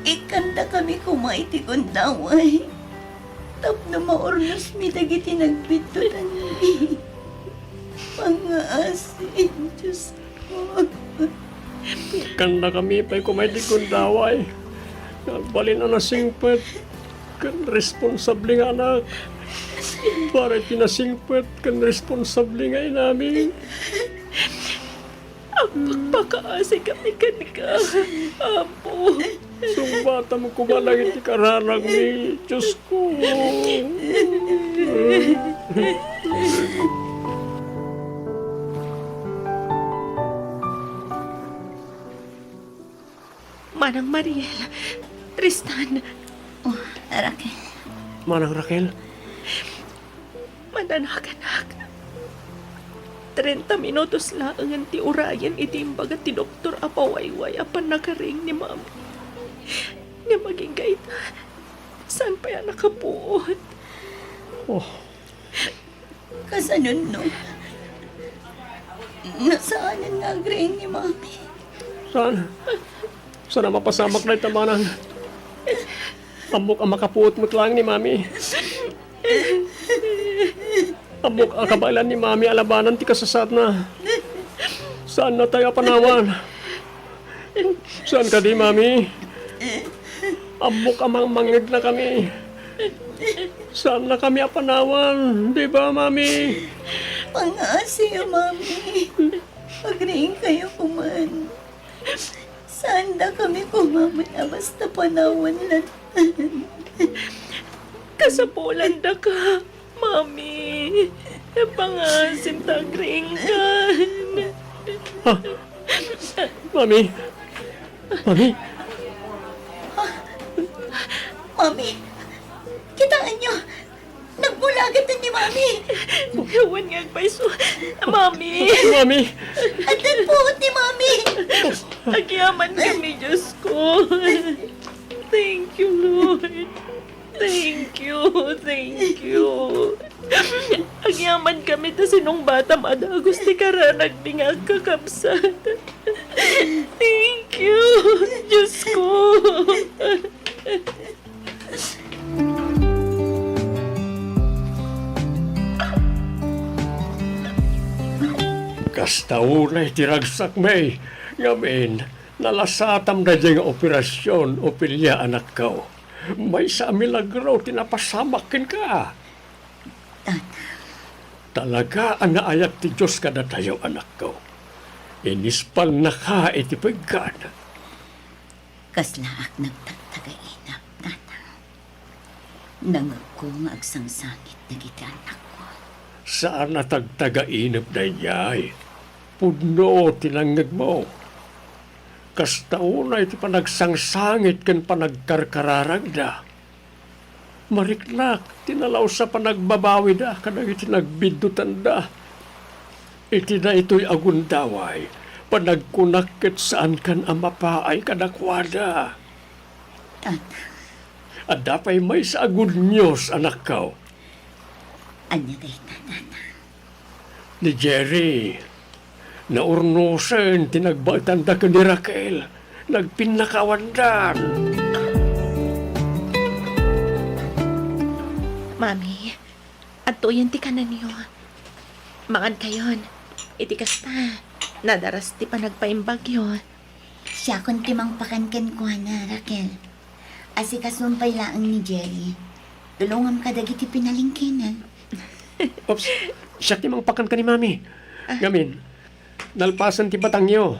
Ikkandakami koma iti gundaway tapno maurnosmi dagiti nagbiddutanmi. Pangngaasi, Diosko. Ikkandakami pay koma iti gundaway nga agbalin a nasingpet ken responsable nga anak, para iti nasingpet ken responsable nga inami. Agpakpakaasikami kenka, Apo. Sungbatam koma dagiti kararagmi, Diosko. Manang Mariel, Tristan. Oh, Raquel. Manang Raquel. Mananakanak. Trenta minutos laengen ti urayen iti imbaga ti doktor a pawayway a pannakaring ni Mami. Ngem agingga ita, saan pay a nakapuot. Oh. Kasanonno? Nasaanen nga agriing ni Mami? Saan? Saan a mapasamak dayta, manang? Ammok a makapuot met laeng ni Mami. Ammok a kabaelan ni Mami a labanan ti kasasaatna. Saannatayo a panawan. Saan kadi, Mami? Ammok a mangmangngegna kami. Saanna kami a panawan, di ba, Mami? Pangaasiyo, Mami. Agriingkayo koman. Saanda kami kumaman a basta panawan latta. Kasapulanda ka, Mami. Pangaasim ta agriingkan. Ah, Mami. Mami. Mami, kitaenyo. Nagmula agad ni Mami. Awan nga agpayso. Mami. Mami. Addan puot ni Mami. Agyaman kami, Diyos ko. Thank you, Lord. Thank you, thank you. Agyaman kami ta sinungbatam a dagus ti karanagmi nga agkakabsat. Thank you, Diyos ko. Kasta unay ti ragsakmi, ngamin, nalasatam daydiay nga operasion, Ofelia, anakko. Maysa a milagro ti napasamak kenka. Tatang. Talaga a naayat ti Dios kadatayo, anakko. Inispalnaka iti piggan. Kaslaak nagtagtagainep, Tatang. Nangngegko nga agsangsangit dagiti annakko. Saan a tagtagainep daydiay. Pudno ti nangngegmo. Kasta unay ti panagsangsangit ken panagkarkararagda. Mariknak ti nalaus a panagbabawida kadagiti nagbiddutanda. Iti daytoy a gundaway, panagkunak ket saankan a mapaay kadakuada. Tatang. Adda pay maysa a good news, anakko. Ania dayta, Tatang? Ni Jerry, naurnosen ti nagbaetanda ken ni Raquel. Nagpinnakawandan. Mami, adtoyen ti kanenyo. Mangankayon. Iti kasta, nadaras ti panagpaimbagyo. Siakon ti mangpakan kenkuana, Raquel. Asikasuem pay laeng ni Jerry. Tulongam kadagiti pinalengkena. Oops, siak ti mangpakan ken ni Mami. Ah. Ngamin, nalpasen ti batangyo.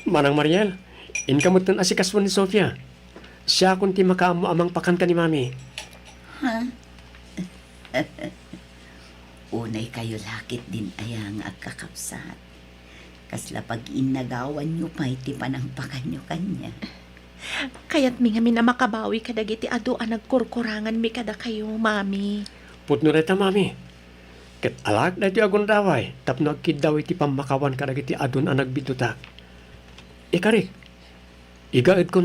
Manang Mariel, inka metten asikasuen ni Sofia. Siakon ti makaammo a mangpakan ken ni Mami. Ha? Unay kayo la ketdin aya nga agkakabsat. Kasla paginnagawanyo pay ti panangpakanyo kaniak. Kayatmi ngamin a makabawi kadagiti adu a nagkurkuranganmi kadakayo, Mami. Pudno dayta, Mami. Ket alaek daytoy a gundaway tapno agkiddaw iti pammakawan kadagiti adun a nagbiddutak. Ikarik, igaedkon